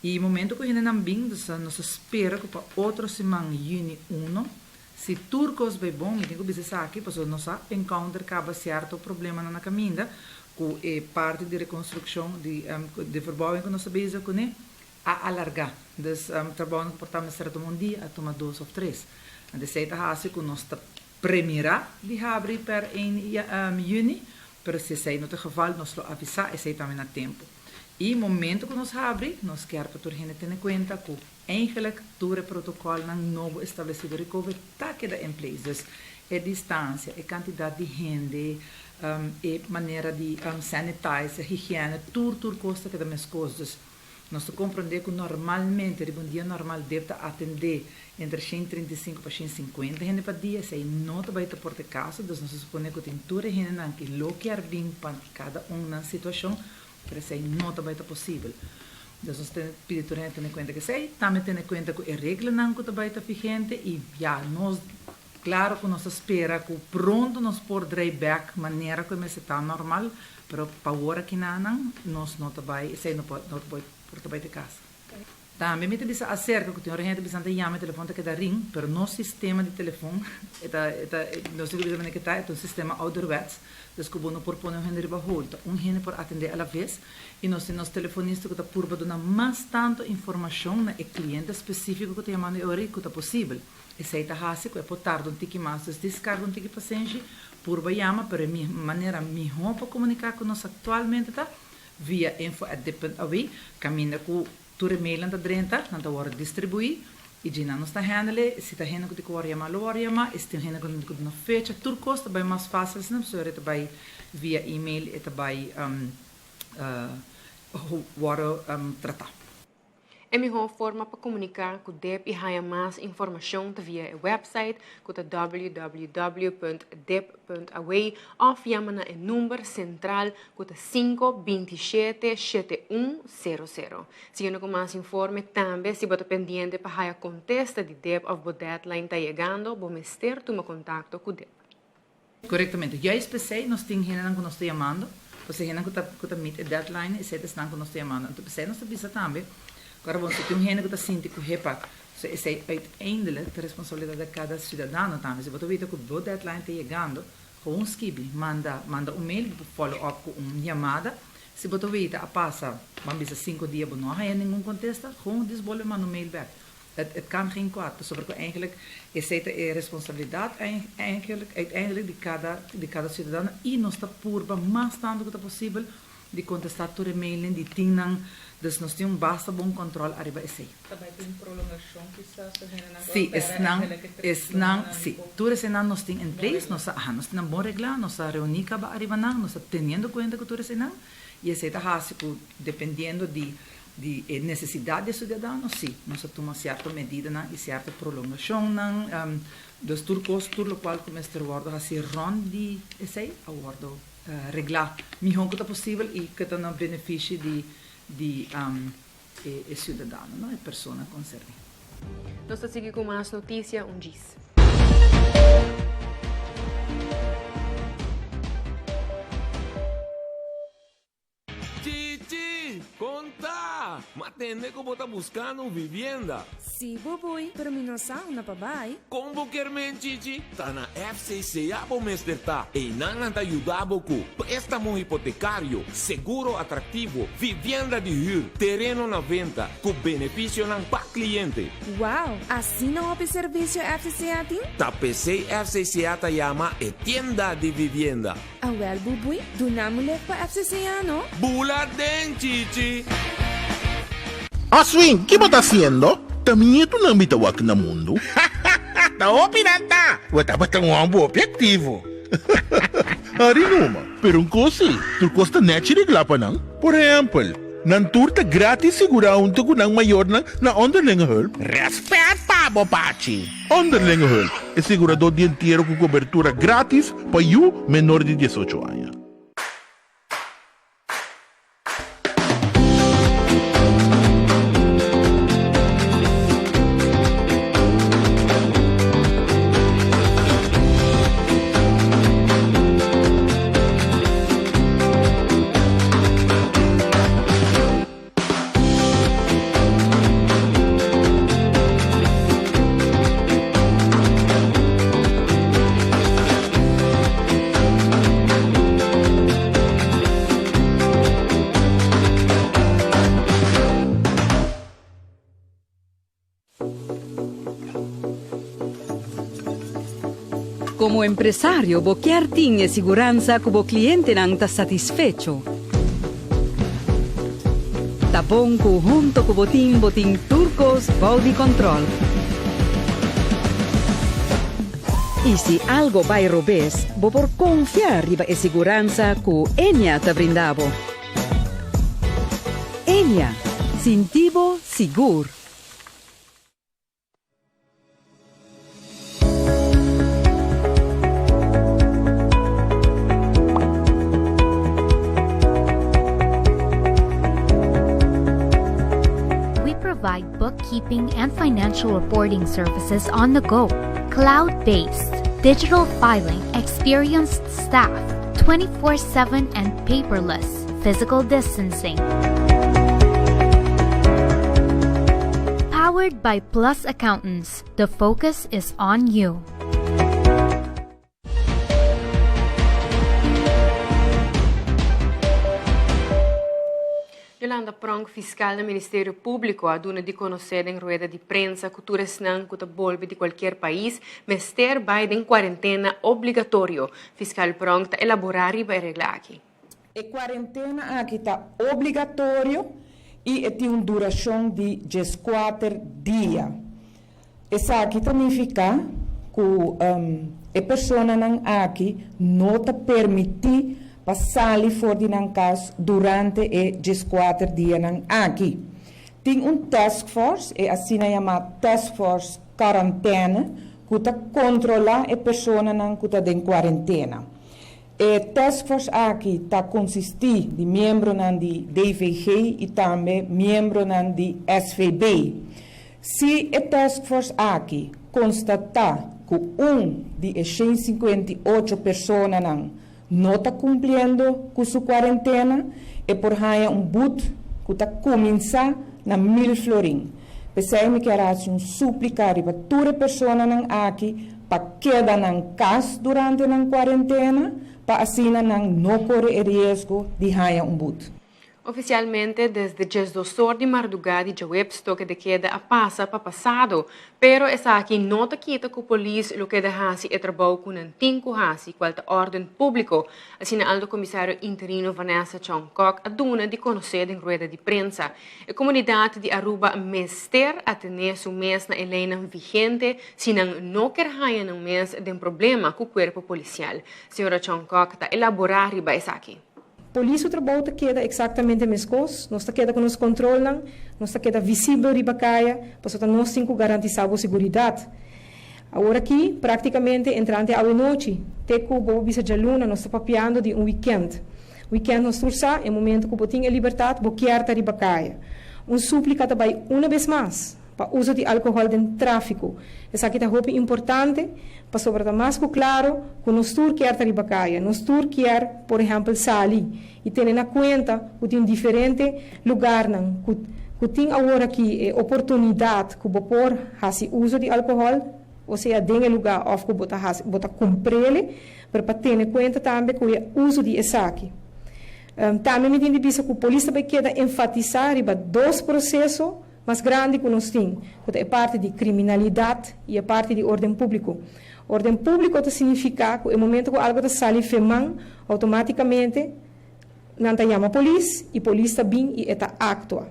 [SPEAKER 7] E momento ku hendenan bin, dus nos ta spera ku pa otro siman yüni uno, si tur kos bai bon, mi tin ku bisa esaki pasobra nos a encounter kaba sierto problemanan na kaminda ku e parti di rekonstrukshon di di verbouwing ku nos ta bezig kuné a alargá. Dus trabounan ku por ta mester a tuma un dia a tuma dos òf tres. Anto esei ta hasi ku nos ta premirá di habri per ein yüni, pero si esei no ta e geval nos lo avisá esei tambe na tempu. E momento ku nos habri, nos kier pa tur hende tene kuenta ku eigenlijk tur e protokolnan nobo establesí dor di Covid ta keda in place. Dus e distansia, e kantidat di hende, e manera di sanitize, higiene, tur tur kos ta keda meskos. Dus nos ta komprondé ku normalmente riba un dia normal deb ta atendé entre 135 pa 150 hende pa dia, esei no ta bai ta por ta e kaso. Dus nos ta suponé ku tin tur e hendenan ki lo kier bin pa kada un nan situashon, Pero esei no ta bai ta posibel. Dus nos ta pidi tur hende tene kuenta ku esei. Tambe tene kuenta ku e reglanan ku ta bai ta vigente i ya, nos klaro ku nos ta spera ku pronto nos por drei bèk manera ku e mester ta normal, pero pa wor akinanan nos no ta bai, esei no por no por ta bai te kas. Tambe mi ta bisa aserka ku tin ora hende ta bisa nan ta yama e telefon ta keda ring, pero nos sistema di telefon e ta e ta nos tin ku bisa manera ke ta e ta un sistema ouderwets, dus ku bo no por pone un hende riba hold, ta un hende por atendé a la ves i nos tin nos telefonista ku ta purba duna mas tantu informashon na e kliente spesífiko ku ta yamando e ora ei ku ta posibel. Esei ta hasi ku e por tarda un tiki mas, dus diskarga un tiki pasenshi, purba yama, pero e manera mihó pa komuniká ku nos aktualmente ta via info at dip punt aw, kaminda ku tur e mailnan ta drenta, nan ta wòrdu distribuí i dje nan nos ta handle, si ta hende ku tin ku wòrdu yamá lo wòrdu yamá i si tin hende ku tin ku duna fecha, tur kos ta bai mas fásil asina pasobra e ta bai via email e ta bai wòrdu tratá.
[SPEAKER 11] E mihó forma pa komuniká ku dip i haña mas informashon ta via e wèpsait ku ta www.dip.aw òf yama na e number sentral ku ta sinku 27 shete un sero sero. Siguiendo ku mas informe tambe si bo ta pendiente pa haña kontesta di dip òf bo deadline ta yegando bo mester tuma kontakto ku dip.
[SPEAKER 7] Korektamente. Juist p'esei nos tin hendenan ku nos ta yamando, pasobra hendenan ku ta ku ta meet e deadline esei ta esnan ku nos ta yamando. Anto p'esei nos ta bisa tambe ku ora bo si tin un hende ku ta sinti ku hepa, so esei uiteindelijk ta responsabilidat di kada siudadano tambe. Si bo ta wita ku bo deadline ta yegando, gewoon skibi, manda manda un mail, bo por follow up ku un yamada. Si bo ta wita a pasa, ban bisa sinku dia bo no a haya ningun kontesta, gewoon dis bolbe manda un mail bèk. Het het kan geen kwaad, pasobra ku eigenlijk esei ta e responsabilidat eigenlijk uiteindelijk di kada di kada siudadano i nos ta purba mas tantu ku ta posibel di kontestá tur e mailnan di tin nan, dus nos tin un basta bon kòntròl ariba esei.
[SPEAKER 3] Ta bai tin prolongashon kisas pa hendenan ku a
[SPEAKER 7] Sí,
[SPEAKER 3] pèrdè
[SPEAKER 7] esnan
[SPEAKER 3] eigenlijk e tres
[SPEAKER 7] esnan
[SPEAKER 3] lunanan
[SPEAKER 7] sí,
[SPEAKER 3] ku
[SPEAKER 7] tur eseinan nos tin in
[SPEAKER 3] no
[SPEAKER 7] place,
[SPEAKER 3] reglá.
[SPEAKER 7] nos a aha nos tin nan bon reglá, nos a reuní kaba ariba nan, nos ta teniendo kuenta ku tur eseinan i esei ta hasi ku dependiendo di Di e nesesidat di e siudadano, sí, nos a tuma sierto medidanan i sierto prolongashonnan, dus tur kos, tur lokual ku mester wòrdu hasi rònt di esei a wòrdu reglá mihó ku ta posibel i ku ta na benefishi di di e siudadano, no, e persona konserní.
[SPEAKER 11] Nos ta sigui ku mas notisia un djis.
[SPEAKER 21] Chichi, kon ta? M'a tende ku bo ta buskando un vivienda.
[SPEAKER 22] Sí, Bubui, pero mi no sa unda pa bai.
[SPEAKER 21] Kon bo kier men, Chichi? Ta na FCCA bo mester ta. Einan nan ta yuda bo ku préstamo hipotekario, seguro atraktivo, vivienda di hür, tereno na venta, ku benefisionan pa kliente.
[SPEAKER 22] Wow! Asina hopi servisio FCCA tin?
[SPEAKER 21] Ta p'esei FCCA ta yama e tienda di vivienda.
[SPEAKER 22] Awel Bubui, duna mi lek pa FCCA no.
[SPEAKER 21] Bula den Chichi!
[SPEAKER 4] Oswin, ki bo ta hasiendo? Ta mi nietunan mi ta wak na mundu.
[SPEAKER 23] Ta hopi nan ta! Bo tabata un homber hopi aktivo.
[SPEAKER 4] Ari numa, pero un kos si, tur kos ta nechi reglá pa nan.
[SPEAKER 23] Por ehèmpel, nan tur ta grátis sigurá huntu ku nan mayornan na Onderlinge Hulp. Rèspèt pa bo, Pachi! Onderlinge Hulp, e siguradó di entiero ku kobertura grátis pa yu menor di 18 aña.
[SPEAKER 6] Como empresario bo kier tin e siguransa cu bo clientenan ta satisfecho. Ta bon cu hunto cu bo team bo tin tur cos bou di control. Y si algo bay robes, bo por confia riba e siguransa cu Ennia ta brinda bo. Ennia, sinti bo sigur.
[SPEAKER 8] We provide bookkeeping and financial reporting services on the go, cloud based, digital filing, experienced staff, 24 7 and paperless, physical distancing. Powered by Plus Accountants, the focus is on you.
[SPEAKER 11] Yolanda Pronk, fiskal na Ministerio Públiko, a duna di konosé den rueda di prensa ku tur esnan ku ta bolbe di kualkier pais mester bai den kuarentena obligatorio. Fiskal Pronk ta elaborá riba e regla aki.
[SPEAKER 9] E kuarentena aki ta obligatorio i e tin un durashon di djeskuater dia. Esaki ta nifiká ku e personanan aki no ta permití pa sali for di nan kas durante e djeskuater dianan aki. Tin un taskforce, e asina yamá taskforce karantène, ku ta kontrolá e personanan ku ta den kuarentena. E taskforce aki ta konsistí di miembronan di DVG i tambe miembronan di SVB. Si e taskforce aki konstatá ku un di e 158 personanan no ta kumpliendo ku su kuarentena, e por haña un but ku ta kuminsá na mil florin. P'esei mi kier hasi un súplika riba tur e personanan aki pa keda nan kas durante nan kuarentena pa asina nan no kore e riesgo di haña un but.
[SPEAKER 11] Ofisialmente desde 12 or di mardugá di djaweps toke de keda a pasa pa pasado, pero esaki no ta kita ku polis lo keda hasi e trabou ku nan tin ku hasi, kual ta órden públiko, asina Alto Komisario Interino Vanessa Chong Kok a duna di konosé den rueda di prensa. E komunidat di Aruba mester atené su mes na e leinan vigente si nan no ker haña nan mes den problema ku kuerpo polisial. Señora Chong Kok ta elaborá riba esaki.
[SPEAKER 10] Polis su trabou ta keda eksaktamente meskos, nos ta keda ku nos kontrolnan, nos ta keda visibel riba kaya, pasobra ta nos tin ku garantisá bo seguridat. Awor aki, praktikamente entrante awenochi te ku bo bisa djaluna nos ta papiando di un wikènt. Wikènt nos tur sa, e momento ku bo tin e libertat, bo kier ta riba kaya. Un súplika ta bai una bes mas pa uso di alkohòl den tráfiko. Esaki ta hopi importante pasobra ta mas ku klaro ku nos tur kier ta riba kaya. Nos tur kier, por ehèmpel, sali i tene na kuenta ku tin diferente lugarnan ku ku tin awor aki e oportunidat ku bo por hasi uso di alkohòl, osea den e lugá òf ku bo ta hasi bo ta kumpr'el. Pero pa tene kuenta tambe ku e uso di esaki. Tambe mi tin di bisa ku polis ta bai keda enfatisá riba dos proseso mas grandi ku nos tin, ku ta e parti di kriminalidat i e parti di orden públiko. Orden públiko ta signifiká ku e momento ku algu ta sali fe man, outomátikamente nan ta yama polis i polis ta bin i e ta aktua.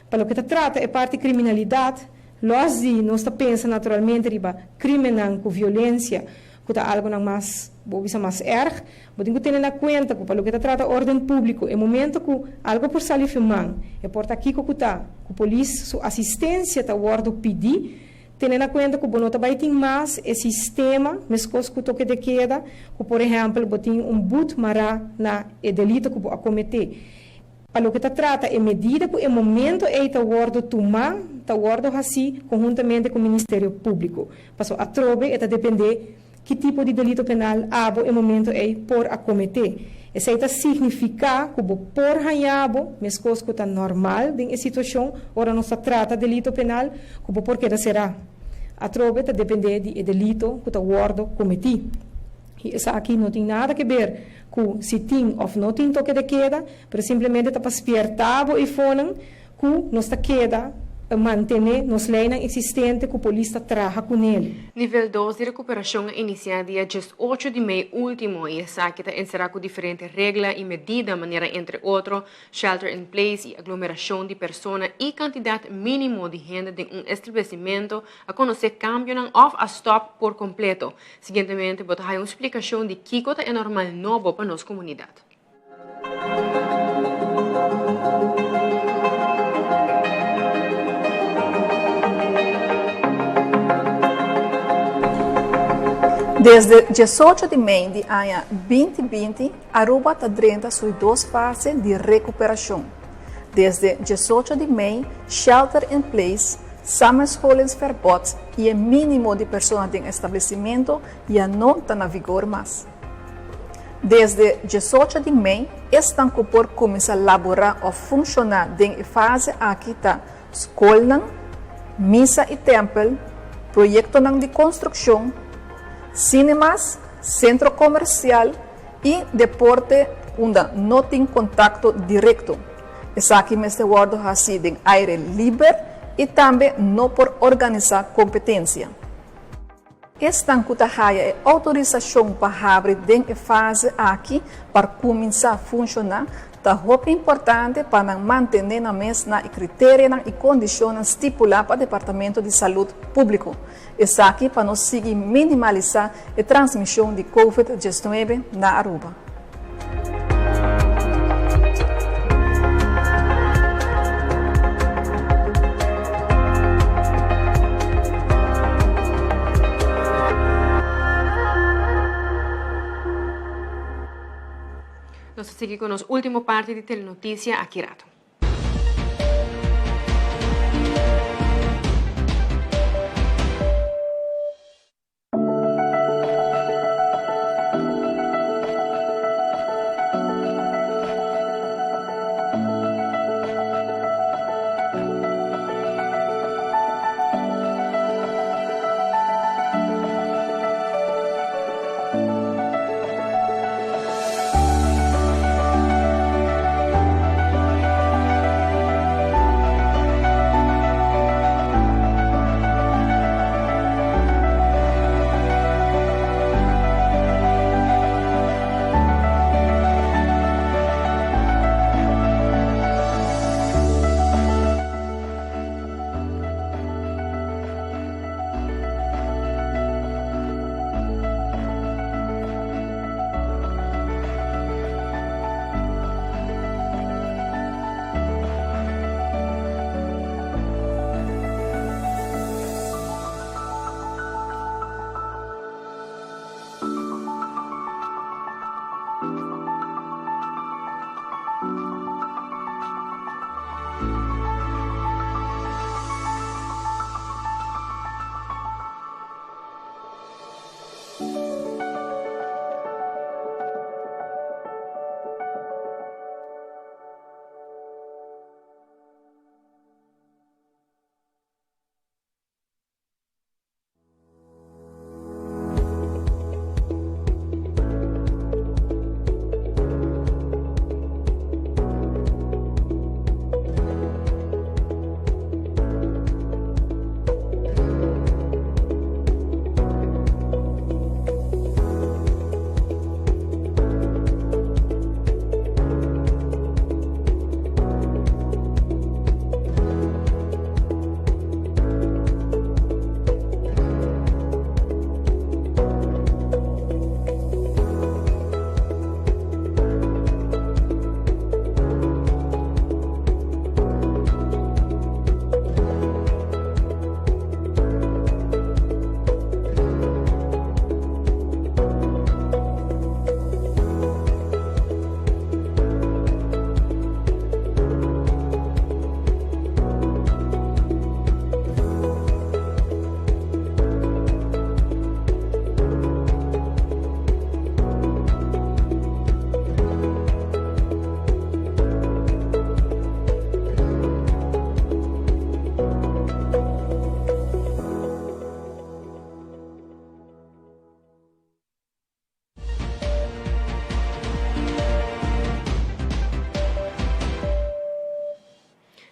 [SPEAKER 10] Pa loke ta trata e parti kriminalidat, lòs di nos ta pensa naturalmente riba krímennan ku violensia. ku ta algonan mas, bo bisa mas erg. Bo tin ku tene na kuenta ku pa loke ta trata órden públiko, e momento ku algo por sali fen man, e por ta kiko ku ta, ku polis su asistensia ta wòrdu pidí, tene na kuenta ku bo no ta bai tin mas e sistema meskos ku toke de keda, ku por ehèmpel bo tin un but mará na e delito ku bo a kometé. Pa loke ta trata e medida ku e momento ei ta wòrdu tumá, ta wòrdu hasí konhuntamente ku Ministerio Públiko. Paso atrobe e ta dependé ki tipo di delito penal abo e momento ei por a kometé. Esei ta signifiká ku bo por haña bo, meskos ku ta normal den e situashon ora nos ta trata delito penal, ku bo por keda será. Atrobe ta dependé di e delito ku ta wòrdu kometí. I esaki no tin nada ke ber ku si tin òf no tin toke de keda, pero simplemente ta pa spierta bo eifonan ku nos ta keda mantené nos leinan eksistente ku polis ta traha kunel.
[SPEAKER 11] Nivel dos di rekuperashon a inisiá dia 18 di mei último i esaki ta enserá ku diferente regla i medida manera entre otro shelter in place i aglomerashon di persona i kantidat mínimo di hende den un establesimentu a konosé kambionan òf a stòp por kompleto. Siguientemente bo ta haya un splikashon di kiko ta e normal nobo pa nos komunidat.
[SPEAKER 5] Desde 18 di mei di aña 2020, Aruba ta drenta su dos fase di recuperacion. Desde 18 di mei, shelter in place, samenscholingsverbod y e minimo di persona den establecimento ya no ta na vigor mas. Desde 18 di mei, esnan cu por cuminsa labora of funciona den e fase aki ta scolnan, misa y tempel, proyectonan di construccion, cinemas, centro comercial y deporte unda no tin contacto directo. Esaki mester wordo haci den aire liber y tambe no por organisa competencia. Esnan cu ta haya e autorisacion pa habri den e fase aki pa cuminsa funciona, ta hopi importante pa nan mantene nan mes na e criterianan y condicionnan stipula pa Departamento di Salud Publico. Esaki pa nos sigui minimalisa e transmision di Covid 19 na Aruba.
[SPEAKER 11] Nos ta sigui ku nos último parti di Telenotisia aki rato.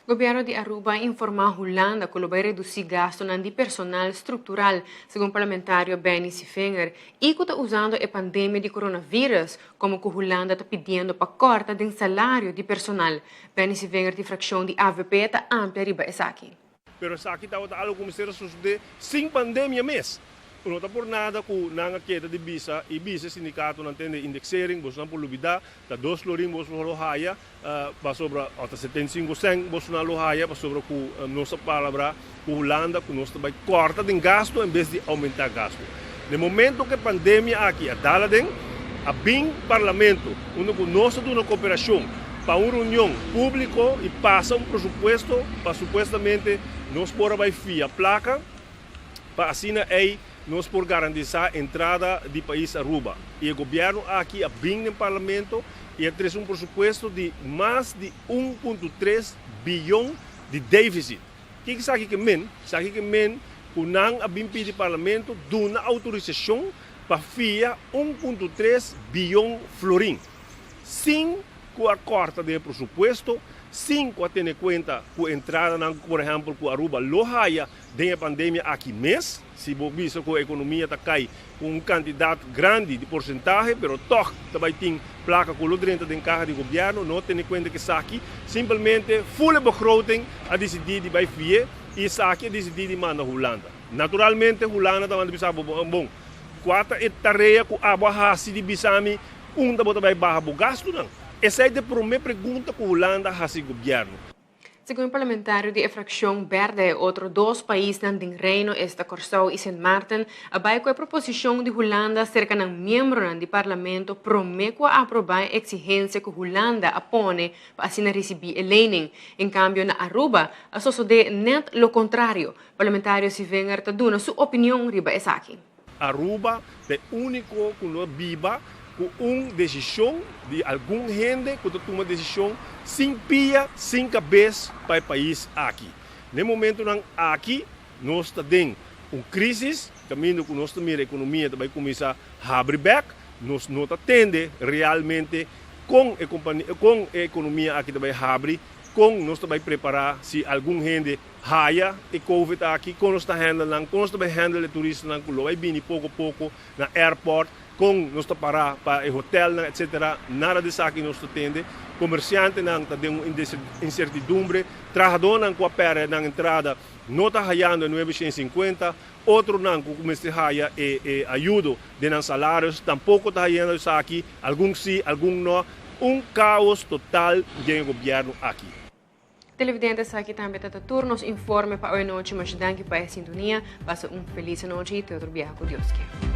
[SPEAKER 11] Gobierno di Aruba a informa Hulanda cu lo bay reduci gastonan di personal structural, segun parlamentario Benny Sevinger, y cu ta usando e pandemia di coronavirus como cu Hulanda ta pidiendo pa corta den salario di personal. Benny Sevinger di fraccion di avp ta amplia riba esaki.
[SPEAKER 14] Pero esaki tabata algo cu mester a sucede sin pandemia mes. No ta por nada cu nan a keda di bisa y bisa e sindicatonan tende indexering, bosonan por lubida, ta dos florin boso lo haya pasobra, of ta 75 cent bosonan lo haya pasobra cu nos a palabra cu Hulanda cu nos ta bay corta den gasto en bes di aumenta gasto. Den momento cu e pandemia aki a dal aden, a bin Parlamento unda cu nos a duna cooperacion pa un reunion publico y pasa un presupuesto pa supuestamente nos por a bay fia placa pa asina ey nos por garantisa entrada di pais Aruba. Y e gobierno aki a bin den Parlamento y a trece un presupuesto di mas di un punto tres biyon di deficit. Kiko esaki ke men? Esaki ke men ku nan a bin pidi Parlamento duna outorisashon pa fia un punto tres biyon florin, sin ku a kòrta den e presupuesto, sin ku a tene kuenta ku entradanan ku por ehèmpel ku Aruba lo haya den e pandemia aki mes. Si bo bisa ku ekonomia ta kai ku un kantidat grandi di porsentahe, pero tòg ta bai tin plaka ku lo drenta den kaha di gobièrnu, no tene kuenta ku esaki. Simpelmente ful e begroting a disidí di bai fi'é i esaki a disidí di manda Hulanda. Naturalmente Hulanda ta manda bisa bo, bon, kua ta e tarea ku abo a hasi di bisa mi unda bo ta bai baha bo gastunan? Esei ta e promé pregunta ku Hulanda a hasi gobièrnu.
[SPEAKER 11] Segun e parlamentario di e frakshon Berde e otro dos paisnan den Reino, esta Kòrsou i Sint Maarten, a bai ku e proposishon di Hulanda serka nan miembronan di parlamento promé ku a aprobá e eksigensia ku Hulanda a pone pa asina risibí e lening. En kambio na Aruba a sosodé nèt lo kontrario. Parlamentario Sivinger ta duna su opinion riba esaki.
[SPEAKER 14] Aruba ta e úniko ku no biba ku un desishon di algun hende ku ta tuma desishon sin pia, sin kabes pa e pais aki. Na e momentunan aki nos ta den un krísis, kaminda ku nos ta mira ekonomia ta bai kuminsá habri bèk, nos no ta tende realmente kon e kon e ekonomia aki ta bai habri, kon nos ta bai prepará si algun hende Haya e covid aki, kon nos ta handle nan, kon nos ta bai handle e turistanan ku lo bai bini poko poko na airport, kon nos ta para pa e hotelnan etc. Nada di esaki nos ta tende. Komersiantenan ta den un insertidumbre, trahadónan ku a pèrdè nan entrada no ta hayando e nuebe shen sinkuenta, otronan ku mester haya e e ayudo den nan salarios tampoko ta hayando esaki, algun si, algun no. Un kaos total den e gobièrnu aki.
[SPEAKER 11] Televidente esaki tambe ta ta tur nos informe pa awe nochi. Masha danki pa e sintonia. Pasa un feliz anochi y te otro biaha cu Dios kier.